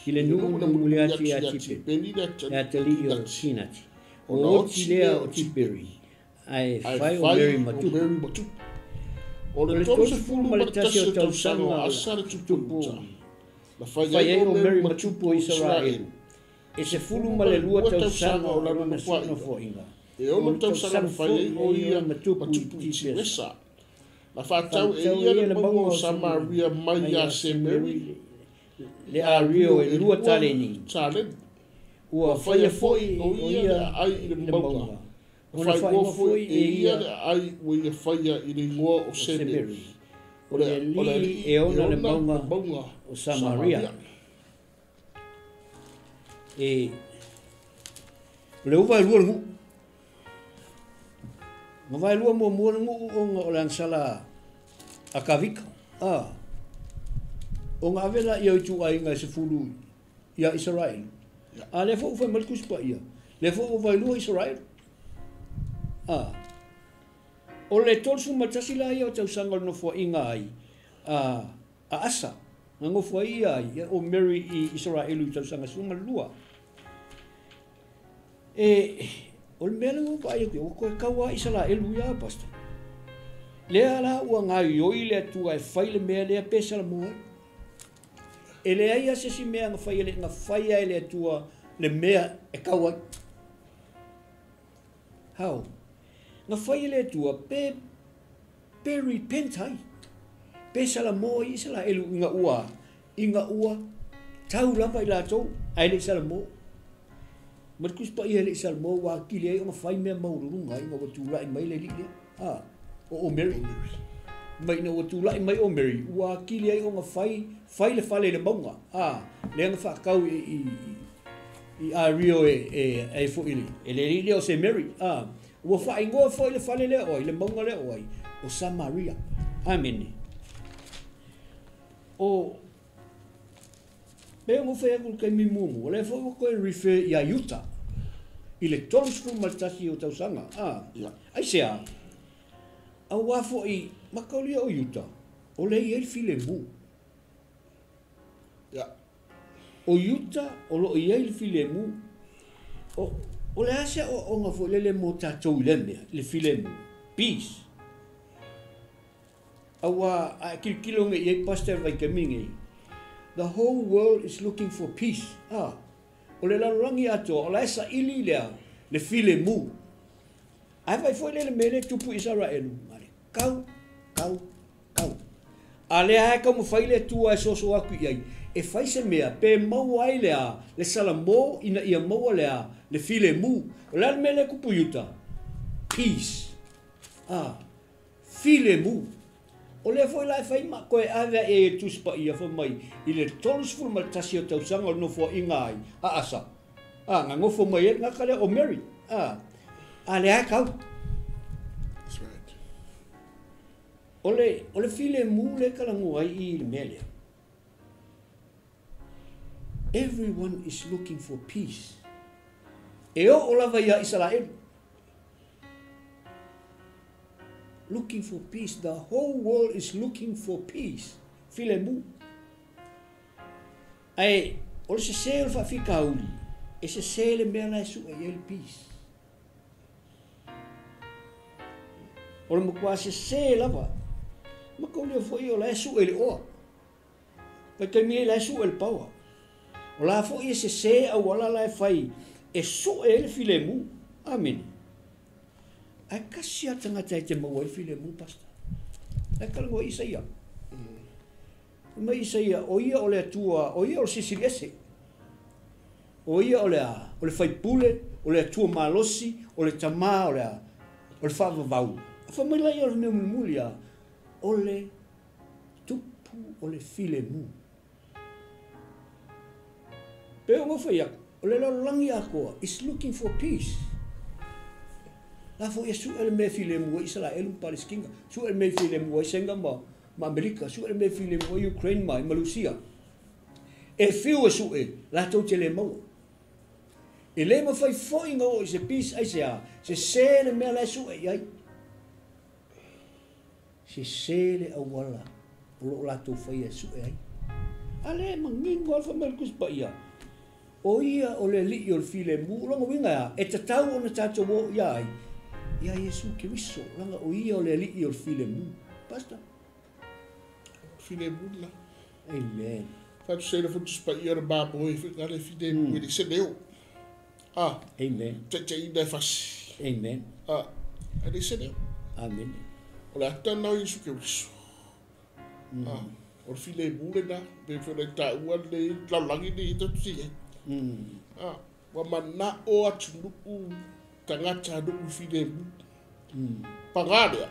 I le nuu na mulimuli atu ia
Tipeni le
Le atalii o
Kilati.
Kinati.
Ona
O
oti
oti lea
lea
o
o
Tiperi. Ae
Ae
fai o
fai
Meri
o
Matupu.
Meri Matupu. O
O
le
le
31
31
o tausaga o
o
Asa le tupu o
tupu.
Iuta. Na fai
Fai
ai
ai
o
o
Meri
Meri
Matupu
Matupu o
o
Isaraelu.
Isaraelu.
E 12 tausaga o lana nofoaiga.
E 6 tausaga na fai ai o ia
Matupu
Matupu
i
i
Tifesa.
Tifesa. Na faatau e ia le mauga o Samaria mai ia Semeri
Le ario e 2 taleni.
Taleni.
Ua
Ua faia
faia
foi
foi
o
o
ia
ia
le aai i le
le
mauga.
mauga.
Na
Ona
faaigoa
faaigoa
foi
foi
e
e
ia
ia
le aai ua ia faia i le igoa o
o
Semeri.
Semeri.
O
O
le
le
o le
alii
alii
e
e
ona le
ona le
mauga
mauga
o Samaria.
Samaria.
E o le uva e lua le nuu. Na vae lua muamua le nuu ona o le agasala a Kavika. Ona ave laia o ituaiga e 10 ia Isaraelu. A lea foi ua fai mai le Tusi Paia. Lea foi ua vaelua Isaraelu. O le 31 la ia o tausaga o le nofoaiga ai a Asa. Na nofo ai ia ai, o Mary i Isaraelu i tausaga 12. E, o le mea lea ua vaai atu, ua toe tau lava Isaraelu ia, pastor. Lea la ua gaoioi le Atua e fai le mea lea pe salamo ai. E leai lava se isi mea na fai e na faia e le Atua le mea e tau ai. Hao, na fai e le Atua pe repent ai. Pe salamo ai Isaraelu ina ua tau lava i latou, ae le i salamo. Ma le Tusi Paia e le i salamo ua atili ai ona fai mea maualuluga ina ua tulai mai le alii lea, a, o Omeri. Ma ina ua tulai mai Omeri, ua atili ai ona fai, fai le fale i le mauga, a, lea na faatau i, i, i Ario e, e, e foi le, e le alii lea o Semeri, a, ua faaigoa foi le fale lea o ai, le mauga lea o ai, o Samaria. Amene. O, Pei ona ou fai atu i le taimi muamua, o lea foi ua toe refer ia Utah i le 31 o tausaga. A, aisea? Aua foi, mataulia o Utah, o lea e i ai le filemu. O Utah o lo o i ai le filemu. O, o le a se aoaoga foi lele mo tatou i lea mea, i le filemu? Peace. Aua a e tilotilo nei i ai Pastor i le vaitaimi lenei, the whole world is looking for peace, a, o le lalolagi atoa o la e saili le a? Le filemu. Ae vaai foi lea i le mea lea e tupu i Isaraelu, na o le kau, kau, kau. A lea lava e taumafai le Atua e soso atu i ai, e fai se mea pe maua ai le a? Le salamo ina ia maua le a? Le filemu. O le a le mea lea e tupu i uta? Peace. A. Filemu. O lea foi la e fai ma toe ave aʻe ai e Tusi Paia fai mai i le 31 o tausaga o le nofoaiga ai a Asa, a, na nofo mai ai le tagata lea o Mary, a, a lea e kau.
That's right.
O le, o le filemu lea e talanoa ai i le mea lea. Everyone is looking for peace. E oo lava ia Isaraelu. Looking for peace, the whole world is looking for peace. Filemu. Ae, o le sese o le faafitauli, e sese le mea la e sue i ai le peace. O le matua sese lava. Mataulia foi o la e sue i le oa. Vaitaimi ai la e sue le power. O la foi e sese auala la e fai e sue ai le filemu. Amene. Ae kasi a tagata e te maua ai le filemu, Pastor. La e talanoa ai Isaia. Fai mai Isaia, o ia o le Atua, o ia o le Silisili Ese. O ia o le a? O le Faipule, o le Atua malosi, o le Tama o le a? O le Faavavau. Fai mai la ia o le mea mulimuli a, o le Tupu o le filemu. Pei ona ou fai atu, o le lalolagi atoa is looking for peace. La foi e sue le mea e filemu ai Isaraelu ma Palesitina, sue le mea e filemu ai Saina ma, ma Amerika, sue le mea e filemu ai Ukraine ma, ma Lusia. E fiu e sue, latou te le maua. E le mafai foi ona oo i se peace aisea, sese le mea la e sue i ai. Sese le auala o lo o latou faia e sue ai. A lea e manino lava fai mai le Tusi Paia, o ia o le Alii o le filemu. O lona uiga e a? E tatau ona tatou o ia ai? Ia Iesu Keriso, leaga o ia o le Alii o le filemu. Pastor?
Filemu lena.
Amen.
Fatu le foi Tusi Paia o le mamoe foi na le filemu e le se leo. Ah.
Amen.
Taitaiina e fasi.
Amen.
Ah. E le se leo.
Amen.
O le ata lena o Iesu Keriso. Ah, o le filemu lena, pei foi ona i taua lenei lalolagi lenei e tatou te i ai. Ah, ua manao atunuu, tagata nuu i filemu. Paga lea,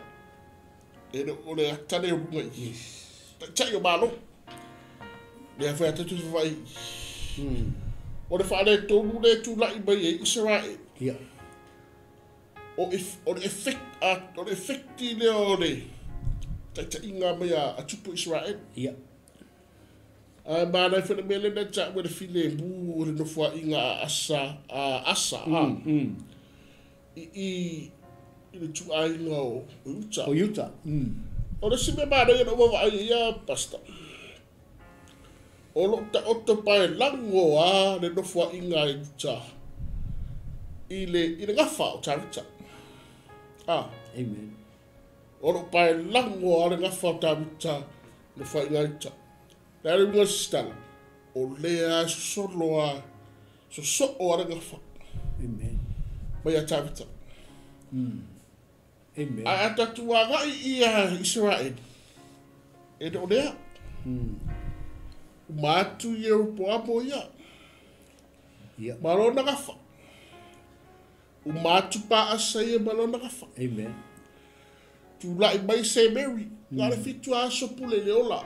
e le o le ata lea o luga i i. Taitai o Malo. Lea foi a tatou te vaavaai i i. O le faaletonu lea e tulai mai ai Isaraelu.
Ia.
O o le effect, o le effect lea o le taitaiga mai a tupu Israel.
Ia.
Ae manaia foi le mea lea na taua e le filemu o le nofoaiga a Asa, a Asa, a, i i i le ituaiga o Iuta.
O Iuta.
O le isi mea manaia na ou vaavaai ai ia Pastor, o lo o taoto paelago lava le nofoaiga a Iuta i le i le gafa o Tavita. A.
Amen.
O lo o paelago lava le gafa o Tavita i le nofoaiga a Iuta. O le a le uiga o le sisitala? O lea e sosolo lava, sosoo lava le gafa.
Amen.
Mai ia Tavita.
Amen.
Ae a tatou agai ia Isaraelu, e le o lea. Uma atu Ieropoamo ia.
Ia.
Ma lona gafa. Uma atu paasa ia ma lona gafa.
Amen.
Tula'i mai Semeri, na o le 7 aso pule i le ola.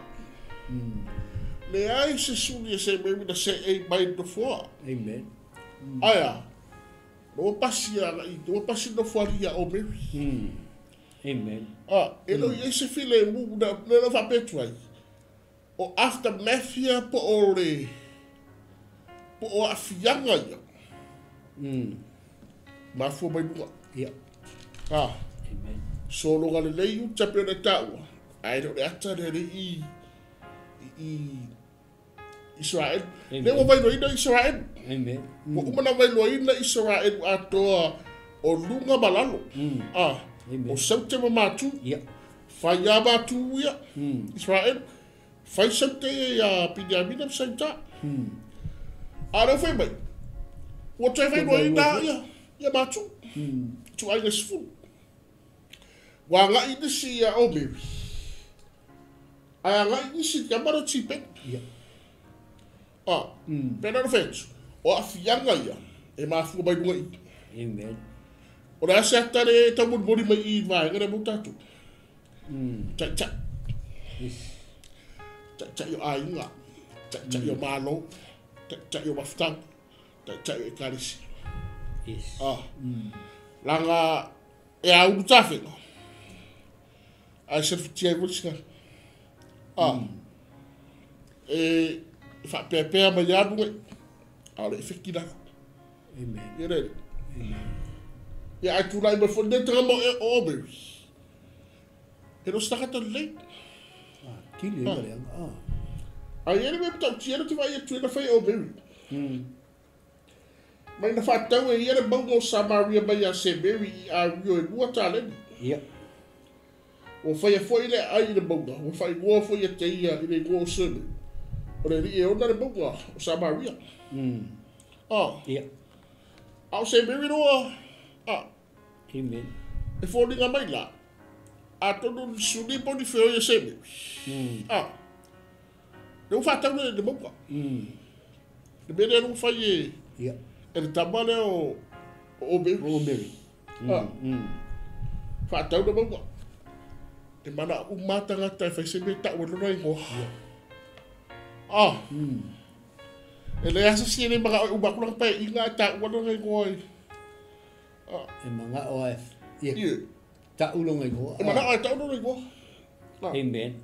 Leai se suli e Semeri na se'ei mai i le nofoa.
Amen.
Ae a? Na ua pasi aga'i, ua pasi le nofoalii ia Omeri.
Amen.
A, e le o i ai se filemu, na, lea na ou faapea atu ai, o aftermath ia po o le, po o aafiaga ia. Mafua mai luga.
Ia.
A.
Amen.
Sologa lelei uta pei ona e taua, ae le o le ata lea lea i i Israel. Lea ua vailoaina Israel.
Amen.
Ua uma ona vailoaina Israel atoa o luga ma lalo. A.
Amen.
O Saute ma Matu.
Ia.
Fai lava Matu ia, Israel. Fai Saute ia ia Piniamina ma Sauta. A o lea ua fai mai, ua toe vailoaina ia, ia Matu. Ituaiga 10. Ua agai nisi ia Omeri. Ae agai nisi i le tama lea o Tipeni.
Ia.
A, pei ona fai atu, o aafiaga ia e mafua mai luga i i.
Amen.
O le a se ata lea e taumolimoli mai i i le vaega lea mo tatou? Taitai.
Yes.
Taitai o aiga, taitai o Malo, taitai o mafutaga, taitai o ekalesia.
Yes.
A, leaga e aulu tafega, ae selefutia ai foi le sigara. A, e faapeapea mai lava luga i, a o le efeki lava.
Amen.
Ia le. Ia ae tulai mai foi lenei tagata o Omeri. E le o se tagata lelei.
Ah, tili ai ma leaga. Ah.
Ae i ai le mea matautia lea ou te vaai atu ai na fai e Omeri. Mai na faatau e ia le mauga o Samaria mai ia Semeri i Ario e 2 taleni.
Ia.
Ua faia foi le aai i le mauga, ua faaigoa foi ia te ia i le igoa o Semeri. O le alii e ona le mauga o Samaria. Ah.
Ia.
A o Semeri loa, ah,
Amen.
e foliga mai la, atonu ni suli po o ni feoi e Semeri. Ah. Le ua faatau le mauga. Le mea lea ua fai e
Ia.
e le tama lea o Omeri.
Omeri.
Ah. Faatau le mauga. E mana uma tagata e fai se mea tau e lona igoa. Ah. E leai lava se isi e le manao e uma atu lana paeaiga ae taua lona igoa i. Ah.
E manao ae. Ia.
Ia.
Tau lona igoa.
E manao ae tau lona igoa. Ah.
Amen.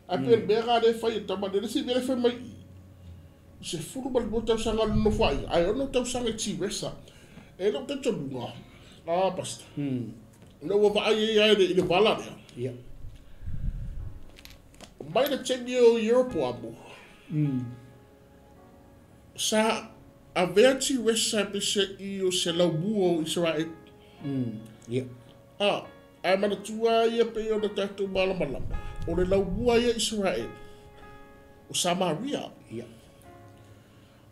Ae pei o le mea lena lea e fai e tama lea, le isi mea lea e fai mai i i 12 tausaga o le nofoaiga, ae 6 tausaga i Tiresa. E lou talitonuga, ah, Pastor, ina ua vaai ai i le vala lea.
Ia.
Mai le taimi o Ieropoamo, sa avea Tiresa pese i o se laumua o Israel.
Ia.
Ah, ae manatua ia pei ona tatou malamalama, o le laumua ia Israel, o Samaria.
Ia.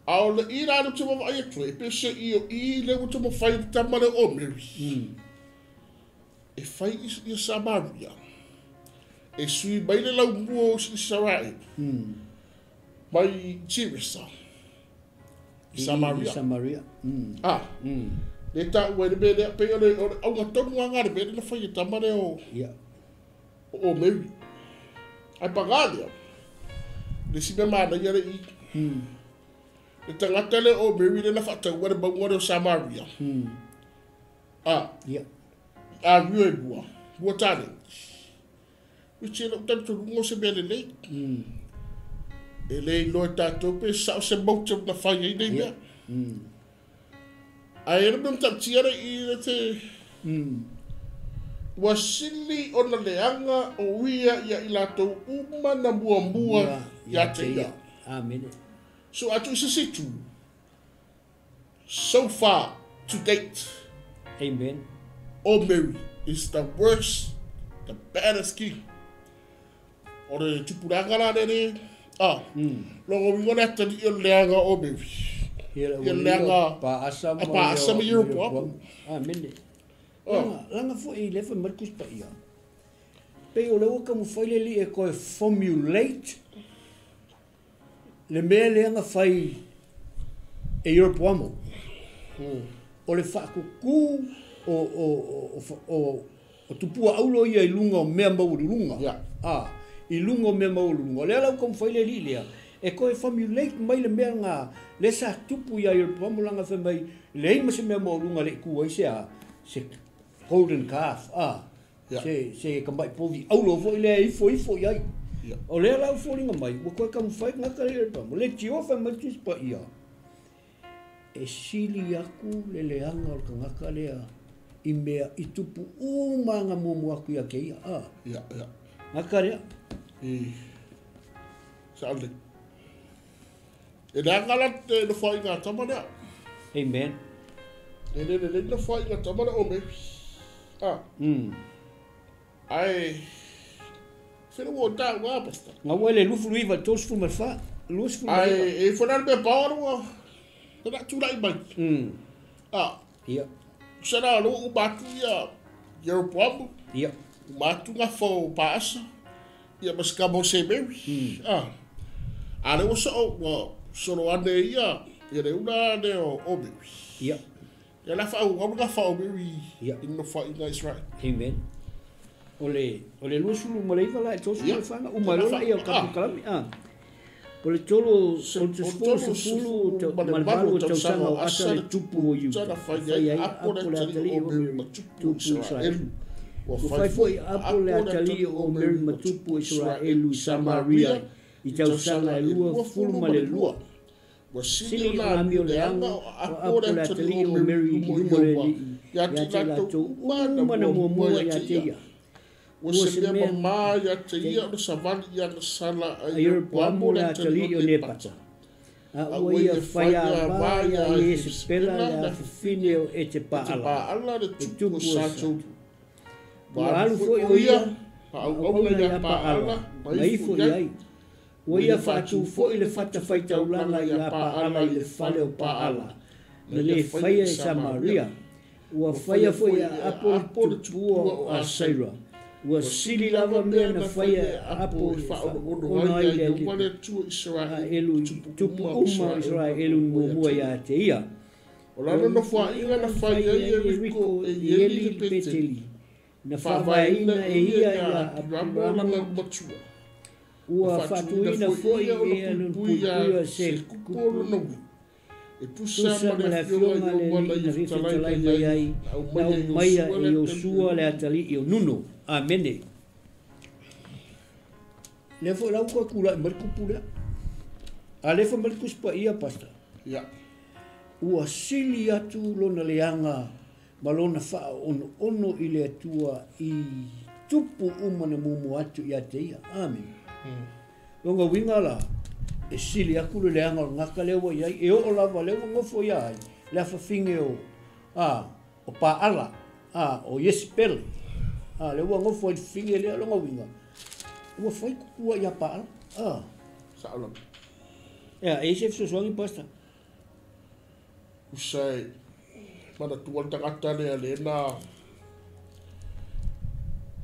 A o le i la le te vaavaai atu ai, e pese i o i le ua taumafai le tama lea o Mary. E fai ia Samaria. E sui mai le laumua o Israel. Mai Tiresa. I Samaria.
I Samaria.
Ah. Le taua ai le mea lea, pei o le auga tonu lava lena le mea lea na fai e tama lea o o Mary. Ae paga lea, le isi mea manaia le i. Le tagata lea o Mary lea na faataua le mauga lea o Samaria. Ah.
Ia.
A rio e lua, lua taleni. Which e lou talitonuga o se mea lelei. E le iloa e tatou pe sao se motive na fai ai nei mea. Ae e le mea matautia le i le te... Ua sili ona leaga o ia ia i latou uma na muamua ia te ia.
Amene.
So atu i se isi itu, so far to date,
Amen.
O Mary is the worst, the baddest king. O le tupulaga la le le, ah, logo uiga o le atalii o le leaga o Mary.
Ia
Ia leaga
pa asa ma
pa asa ma Ieropoamo.
Amene. Langa, langa foi i le fai mai le Tusi Paia. Pei o le ua taumafai le alii e toe formulate le mea lea na fai e Ieropoamo. O le faakuku o tupua aulo ia i luga o mea maualuluga. I luga o mea maualuluga. O lea la ua taumafai le alii lea, e toe formulate mai le mea lena, lea sa tupu ia Ieropoamo leaga fai mai, leai ma se mea maualuluga e le i tu ai se a, se golden calf, se tamai povi aulo foi lea e ifo ifo i ai. O lea la ua foliga mai, ua toe taumafai gata le Ieropoamo, le tio fai mai le Tusi Paia, e sili atu le leaga o le tagata lea i mea i tupu uma aga muamua atu ia te ia. Gata lea.
Sa le. E leaga la te nofoaiga a tama lea.
Amen.
E le lelei nofoaiga a tama lea o Mary. Ai, fela ua tau ngā, pastor.
Ngā ua le 29, 34, 29.
Ai, e fona le mea pao ua, na tūrai mai.
Ia.
Sera lo u matu ia Jeroboamu.
Ia.
U matu ngā whao paasa. Ia maska mo se Mary. A le ua so ua solo ane ia, ia le una ane o Mary.
Ia.
Ia la whao, ngā ngā whao Mary.
Ia.
I no whao i ngā Israel.
Amen. O le 29 la e 34, uma loa ia o tatou kalami. O le tolu o te sefulu ma le valu o tausaga o Asa le tupu o Iuta. Fai ai Apo le atalii o Mary ma tupu Israelu. Ua fai foi Apo le atalii o Mary ma tupu Israelu i Samaria i tausaga e 22.
Ua
Sili
sili
ona
ona
amio
amio
leaga
leaga
o
o
Apo
Apo
le
le
atalii
atalii
o
o
Mary
Mary
i
i
luma o le
luma o le
alii
Alii
ia te
ia te
latou
latou uma
uma
na
na
muamua
muamua
ia
ia
te
te
ia.
ia.
Ua
Ua
se
se
mea
mea
mamā ia te
te
ia ona savali i ana sala a
a
Ieropoamo
Ieropoamo
le
le
atalii
atalii
o
o
Nepata.
Nepata. A
A
ua
ua
ia
ia
fai
fai
a
a
vā
vā
ia
ia
Iesepela
Iesepela
le
le
afafine o
E te
Etepaala.
paala le
E
tupu o
tupu o
Satu.
Satu.
Ua
Ua
alu
alu
foi
foi
o
o
ia,
ia,
ma
ma
auauna
auauna
ia
ia
Paala,
Paala,
ma
ma
ifo
ifo
i
i
ai.
ai. Ua
Ua
ia
ia
faatu
faatu
foi
foi
le
le
fata
fata
faitaulaga
faitaulaga
ia
ia
Paala
Paala
i
i
le
le
fale
fale
o
o
Paala,
Paala,
na
na
le
le
faia
faia
i
i
Samaria.
Samaria.
Ua
Ua
faia
faia
foi
foi
e
e
Apo le
Apo le
tupua
tupua
o
o
Asaira.
Asaira.
Ua
Ua
sili
sili
lava
lava
mea
mea
na
na
faia
faia
e
e
Apo
Apo
e
e
faaono
faaono
ai
ai
le
ia Ieova
alii.
le Atua
A
Israelu,
elu i
tupu
tupu
uma o
uma o
Israelu
Israelu
na
na
muamua ia
muamua
te
ia
ia.
te ia.
O
O
lana
lana
nofoaiga
nofoaiga
na
na
fai
fai
ai
ai
e
e
Riko
Riko
e
e
Ieli
Eli
le
le
Peteli.
Peteli. Na
Na faavaeina
faavaeina
e
e
ia
ia
ia
ia
Apiramo lana
Apiramo
matua. Na
ua
faatuina
faatuina
foi
foi
ia ona
e lona
puipui ia
puipuia se
Sekupu o
kupu
lona ui. E tusa
tusa
ma
ma
le
le
afioga
afioga
i
le
Ieova na
alii na
ia fetalai
fetalai
mai
mai
ai,
ai,
na
na
aumaia e
aumaia
Iosua
e
le atalii o
Iosua le
Nunu.
atalii o Nuno. Amene. Lea foi la ua toe tula'i mai le tupu lea. A lea fai mai le Tusi Paia, pastor.
Ia.
Ua sili atu lona leaga ma lona faaonoono i le Atua i tupu uma na muamua atu ia te ia. Amen. Longa uiga la, e sili atu le leaga o le gata lea ua iai, e oo lava lea ua gofo ia ai, le afafine o, o Paala, o Iesepele. Lea ua gofo ai le fafine lea longa uiga. Ua fai kukua ia Paala.
Sa'o lava.
Ia, e se fesoasoani, pastor.
Usa e manatua le tagata lea le na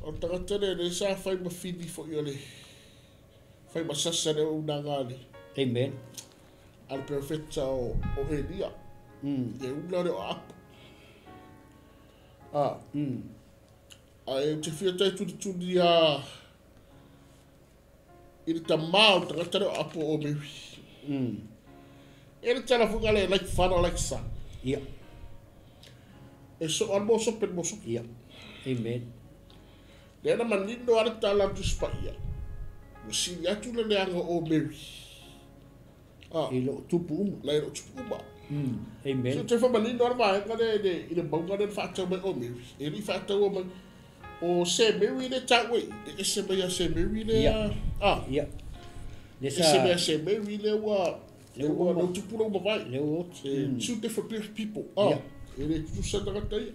o le tagata lea le sa fai ma fili foi o le fai ma sasa le auaunaga a le
Amen.
a le perofeta o Elia. E ula le o Apo. Ae ou te fia tai tulituli a i le tamā o le tagata lea o Apo o Mary. E le tala foi le like father like son.
Ia.
E so al mo so pe mo so.
Ia. Amen.
Le na manino ale tala tu spaia. Ua sili atu le leaga o Mary.
I loo tupu uma.
La i loo tupu uma.
Amen.
So te fa manino ale vaega le le i le mauga le faatau mai o Mary. E li faatau mai o se Mary le tau e e se mai a se Mary le
Ia. Ia. Le
E se mai
sa
a se Mary le ua
Le
le ua
uma.
le tupu le uma vai.
Le ua oti.
Two different people.
Ia.
E le tutusa tagata ia.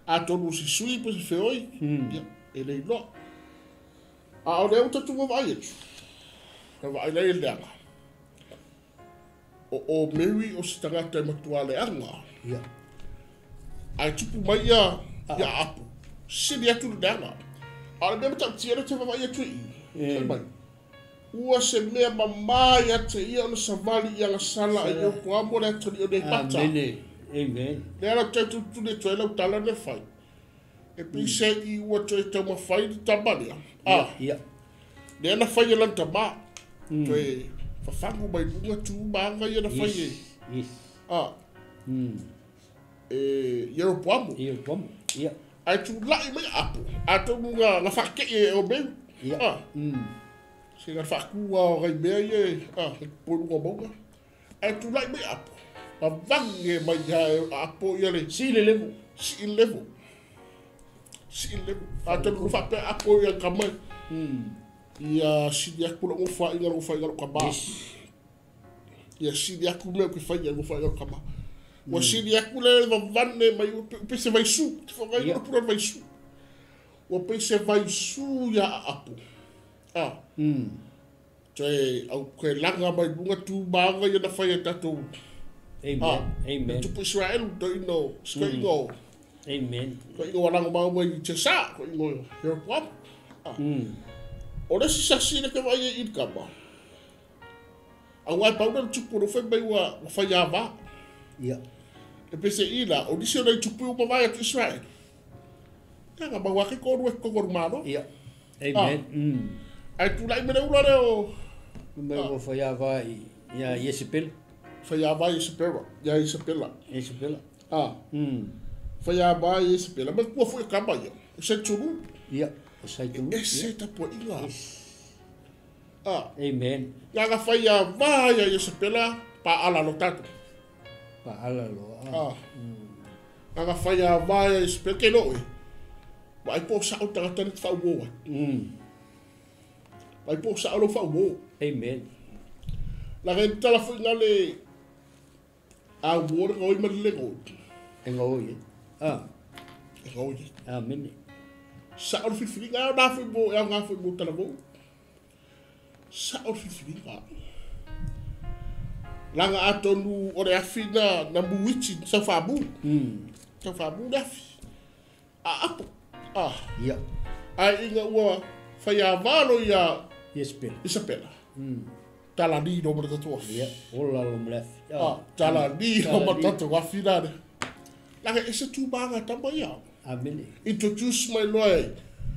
Atonu se sui po se feoi. Ia. E le iloa. A o lea ua tatou vaavaai atu. Na vaai lai le leaga. O Mary o se tagata e matua leaga.
Ia.
Ae tupu mai ia ia Apo. Sili atu le leaga. A o le mea matautia lea ou te vaavaai atu i i. Fai mai. Ua se mea mamā ia te ia ona savali i ana sala a Ieropoamo le atalii o Nepata.
Amene. Amen.
Lea lau te tutuli e toe lau tala le fai. E pise i ua toe taumafai le tama lea. Ah,
Ia.
lea na fai e lana tamā. Toe fafagu mai luga tu ma aga ia na fai e.
Yes. Yes.
Ah, e Ieropoamo.
Ia pomo. Ia.
Ae tula'i mai apo. Atonu na na faake'i e o meu.
Ia.
Ah, se na faakua o gai mea ia e, ah, e poluga mauga. Ae tula'i mai apo. Vavage mai ia e apo ia le
Si le levu.
sii le level. Sii le level. Atonu na faapea apo ia kamai. Ia sili aku lou faiga lou faiga lou kamā.
Yes.
Ia sili aku mea ou te faia lou faiga lou kamā. Ua sili aku le vavane mai ua pei se vaisu. Te whangai
Ia.
ua pura vaisu. Ua pei se vaisu ia a apo. Ah, toe au koe laga mai luga tu maga ia na whai e tātou.
Amen.
Ah,
Amen.
Tupu Israel, to ino, sko ingo,
Amen.
ko ingo walango mau mai i te sa, ko ingo Jeroboam. Ah. O le si sasi le ke vai e i kama. Au ai pauna le tupu no whai mai ua ua whai a vā.
Ia.
E pese i la, o nisi o nei tupu uma vai atu Israel. Ia nga mau ake koru e kongoru malo.
Ia. Amen.
Ai tūlai mele ula leo
Mai ua whai va i ia Iesepela.
whai a vai Isabela. Ia Isabela.
Iesepela.
Ah, whai a vai Isabela. Ma kua fui kama ia. O se turu.
Ia. O sai tonu.
E se tapo inga. Ah,
Amen.
ia nga whai a vai ia Isabela pa ala lo tātou.
Pa ala loa.
Ah. Nga whai a vai ia Isabela. Ke no e. Wa ai po sa o tangata ni te whauo ai. Wa ai po sa o lo whauo.
Amen.
La ngai tala fui nga le a uo le ngoi ma le ngoi.
E ngoi. Ah.
E ngoi.
Amen.
Sa o le filifiliga, ao nā fui mo, ao ngā fui mo tala mo. Sa o le filifiliga. Langa atonu o le afi na, na muiti, sa whaamu. Sa whaamu le afi. A apo. Ah.
Ia.
Ai inga ua whai a valo ia
Iesepela.
Isabela. Tala ni no ma le tatou afi.
Ia. Ola lo mlefi.
Ah, tala ni no ma le tatou afi nane. Langa e se tūmāga tama ia.
Amen.
Introduce mai loa e.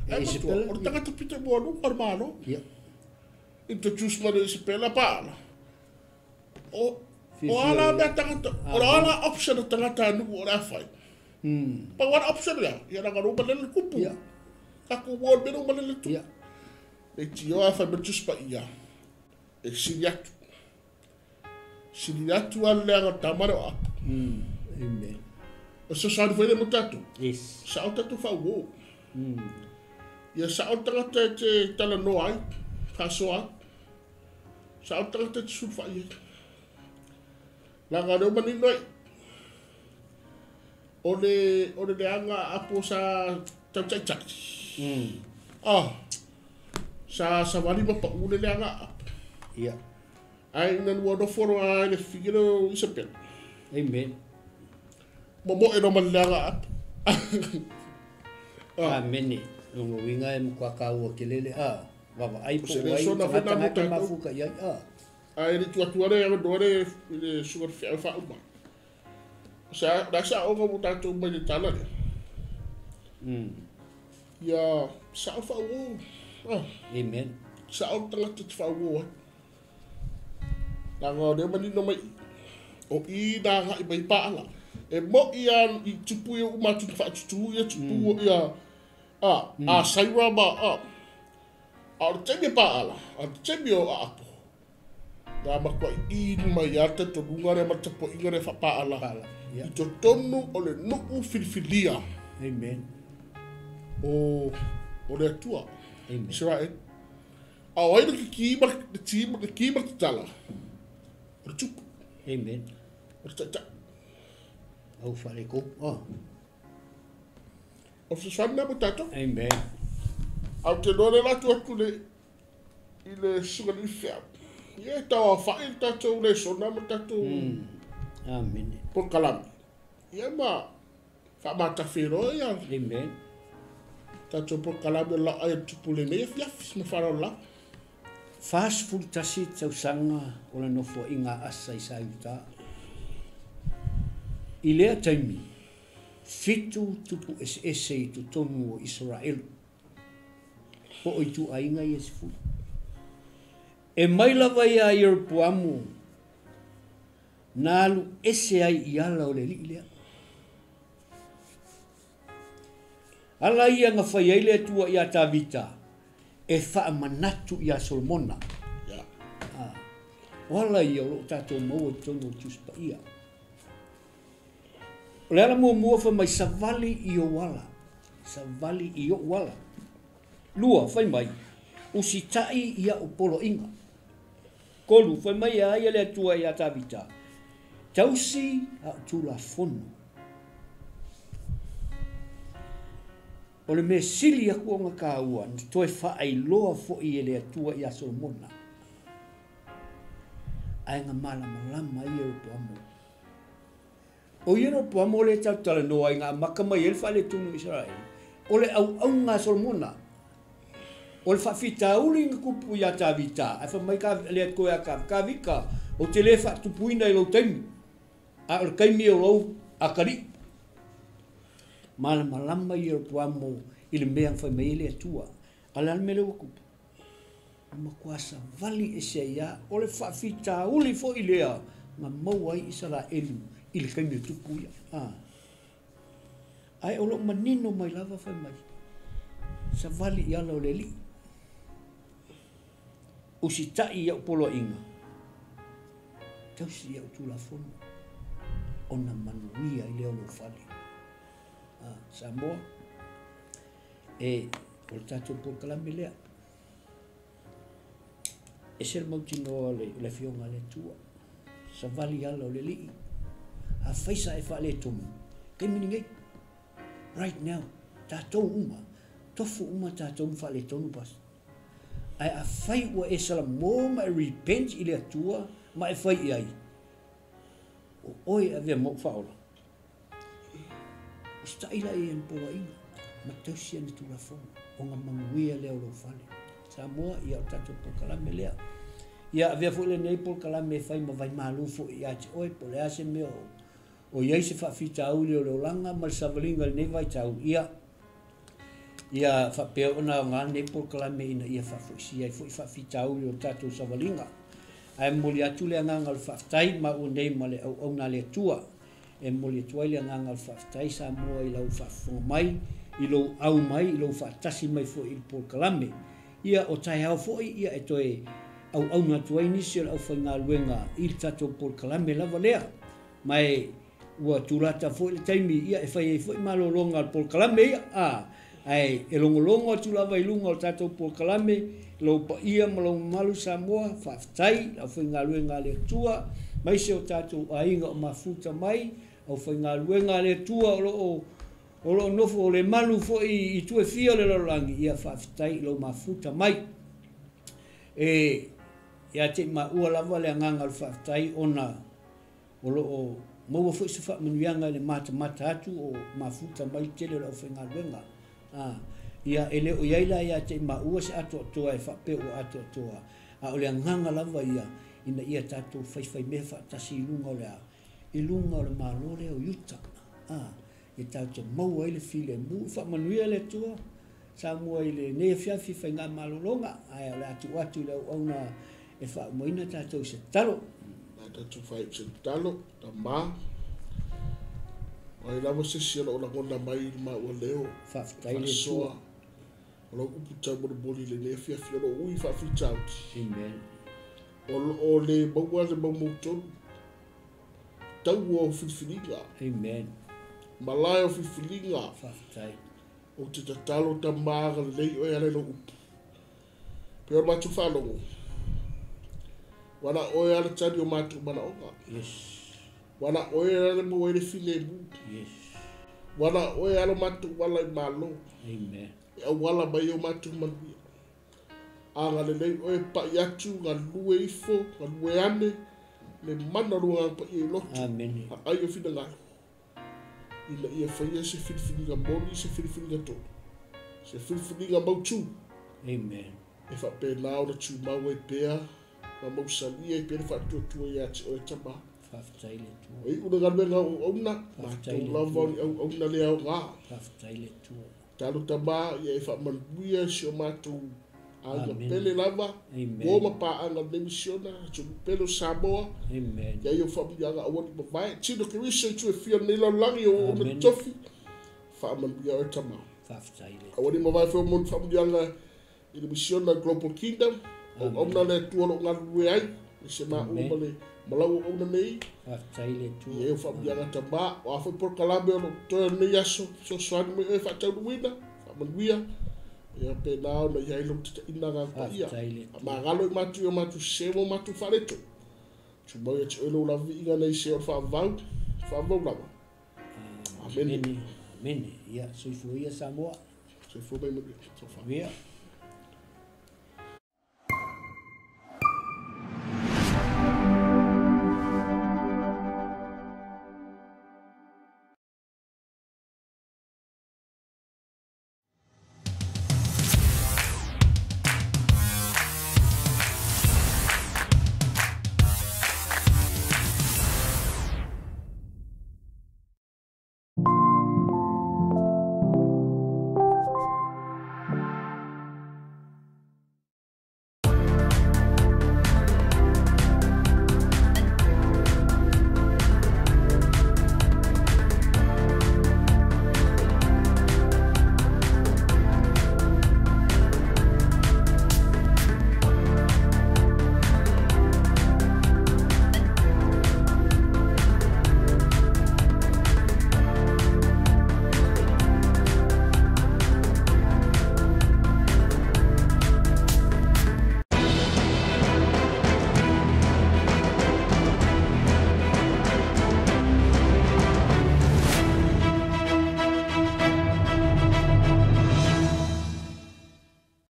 E
Ai matua,
Isabela.
o le tagata pita mua luga o le malo.
Ia.
Introduce mai loa Isabela paala. O, o
Fifi
ala
o-
mea tagata, o la ala option o tagata a nuku o le awhai. Pa wana option ia, ia ranga ruma lele kupu.
Ia.
Kako wall mea ruma lele tupu.
Ia.
Le tio a whai me tuspa ia. E siri atu. Siri atu a le anga tamare o apu.
Amen.
O se sari whaile mo tātou.
Yes.
Sa o tātou whauo. Ia sa o tangata e te tala noa ai, whasoa ai. Sa o tangata e te sulwhai ai. Langa reo manino ai. O le leanga apo sa tau tai tai. Ah, sa sa wali ma pa ule leanga apo.
Ia.
Ai ina nua noforo ai le figure o Isabel.
Amen.
Mo mo e no ma leanga apo.
Amen. Longo winga e mkwa kaua ke lele a. Wawa ai po
Se le
ai.
sona
Tangata
fena mo
ngake
tātou.
mafuka ia. Ah.
Ai le tuatuare a noare i le sugar whia wha uma. Sa na sa onga mo tātou mai le tala le. Ia sa o wha Ah,
Amen.
sa o tangata te wha ai. Nā ngā reo manino mai. O i nā ngā i mai paala. E mo ia i tupu ia uma tu whaatutu ia tupu ia a a saira ma a. A o le temi paala, a le temi o a apo. Nā makua i mai a te tonunga re ma te po inga re whapaala.
Paala. Ia.
I totonu o le nuu filifilia
Amen.
o, o le atua.
Amen.
Israel. A o ai le ki ma le ti ma le ki ma te tala. O le tupu,
Amen.
o le tata.
Au whare ko. Oh.
O se swana mo tātou.
Amen.
Au te noa le atu atu le i le suga le whia. Ia e tau a whae le tātou le sona ma tātou
Amen.
po kalami. Ia ma whaamata wheroa ia
Amen.
tātou po kalami o la ai tupu le nei fiafi ma wharau la.
41 tausaga o le nofoaiga asa i sa iutā. I lea taimi, 7 tupu eseese i totonu o Isaraelu. Po o ituaiga ia 10. E mai lava ia Ieropoamu na alu ese ai i ala o le alii lea. Ala ia na fai ai le Atua ia Tavita e faamanatu ia Solomona. O ala ia o loo tatou maua i totonu o le Tusi Paia. O le ala muamua fai mai savali i ou ala. Savali i ou ala. 2 fai mai usitai i au poloaiga. 3 fai mai e a ia le Atua ia Tavita. Tausi au tulafono. O le mea sili aku o ngā kāua, na toe whaailoa foi e le Atua ia Solomona. Ae ngā malamalama ia Ieropoamo. O Ieropoamo le tautala noa i ngā maka mai e le whaale tunu Israel. O le au au ngā Solomona. O le whaafitauli ngā kupu ia Tavita. Ai wha mai ka le koe a ka kavika. O te le whaatupuina i lau taimi. A o le kaimi o lau akari. Malamalama Ieropoamo i le mea whai mai e le Atua. A le alme le wakupu. Ma kua savali e se ia o le whaafitauli fo i lea ngā maua ai Israelu i le kaimi o tupu ia. Ai o lo manino mai lava whai mai. Savali i ala o le li. Usitai ia upoloaiga. Tausi ia utulafono. Ona manuia i lea o lou fale. Samoa. E o le tatou polokalame lea. E se le mautinoa le afioga a le Atua. Savali ala o le alii. A faisa e faaletonu. Taimi lenei. Right now. Tatou uma. Tofu uma tatou ma faaletonu pasi. Ae afai ua e salamo ma e repent i le Atua ma e fai i ai. O oe avea mau whaola. O stai la e ana poloaiga. Ma tausi ana tulafono. O ngā manuia lea o lou fale. Samoa ia o tatou polokalame lea. Ia avea foi lenei polokalame e fai ma vai malu foi ia te oe po o le a se mea o iai se faafitauli o le olaga ma le savaliga i lenei vaitau. Ia ia faapea ona aogā lenei polokalame ina ia faafoisia ai foi faafitauli o le tatou savaliga. Ae momoli atu le agaga o le faafetai ma ua nei ma le auauna a le Atua. E momoli atu ai le agaga o le faafetai Samoa i lau faafofoga mai, i lou au mai, i lou faatasi mai foi i le polokalame. Ia o taeao foi ia e toe auauna atu ai nisi o le aufaigaluega i le tatou polokalame lava lea. Ma e ua tulata foi le taimi ia e fai ai foi malologa o le polokalame ia. Ae e logologo atu lava i luga o le tatou polokalame, lou paia ma lou mamalu Samoa, faafetai le aufaigaluega a le Atua, maise o tatou aiga o mafuta mai, aufaigaluega a le Atua o loo nofo o le malu foi i tue fia o le lalolagi, ia faafetai i lou mafuta mai. E ia te maua lava le agaga o le faafetai ona o loo maua foi se faamanuiaga i le matamata atu o mafuta mai tele o le aufaigaluega. Ia e le o iai la ia te maua se atoatoa e faapea ua atoatoa. A o le agaga lava ia ina ia tatou faifai mea faatasi i luga o le a, i luga o le malo lea o Iuta. Ia tatou maua ai le filemu, faamanuia le Atua Samoa i lenei afiafi faiga malologa. Ae o le a tuu atu i le auauna e faaumaina tatou i se tatalo.
Na tatou fai i se tatalo, tamā. O ai lava se si o loo lagona mai i le maua leo.
Faafetai le Atua.
O lau upu taumolimoli i lenei afiafi o loo ui faafitauli.
Amen.
O loo le maua le maumautonu. Taua o filifiliga.
Amen.
Malae o filifiliga.
Faafetai.
O te tatalo tamā agalelei oe ala i lou upu. Pe o le matou faalogo. Ua na oe ala tali o matou manaoga.
Yes.
Ua na oe ala maua ai le filemu.
Yes.
Ua na oe ala matou ala i malo.
Amen.
E auala mai o matou manuia. Agalelei oe pa'i atu, galue ifo, galue ane, le mana o le agaga paia i loto.
Amen.
Aai o finagalo. Ina ia faia se filifiliga moni, se filifiliga tonu, se filifiliga mautū.
Amen.
E faapena ona tumau ai pea, ma mausalia ai pea le faatuatua ia te oe tamā.
Faafetai le Atua.
Ua iu le galuega o auauna,
Faafetai
matou
le
lava o ni auauna le aoga.
Faafetai le Atua.
Talo tamā, ia e faamanuia si o matou aiga
Amen.
pele lava,
Amen.
uo ma paaga o lenei misiona, atunuu pele o Samoa,
Amen.
ia i o faamanuiaga aua ne i mavae. Tino Keriso i itu e fia o lenei lalolagi o auauna
Amen.
totofi, faamanuia oe tamā.
Faafetai le
Aua ne i mavae foi mo ni faamanuiaga i le misiona Global Kingdom, auauna le Atua o lo o galulue ai, i se maua
Amen.
ma le ma lau auauna nei,
Faafetai le Atua.
ia e o faamanuiaga tamā, o a foi polokalame o lo o totoe o lenei aso, fesoasoani mai oe faataunuuina, faamanuia, ia pena ona i ai lou tataʻina agaga paia.
Faafetai le Atua.
Magalo i matou i o matou sese ma o matou faaleto. Tumau ia te oe lou laviiga nei se o le faavavau, faavavau lava. Amene.
Amene. Amene. Ia, soifua ia Samoa.
Soifua mai manuia. Sofa.
Ia.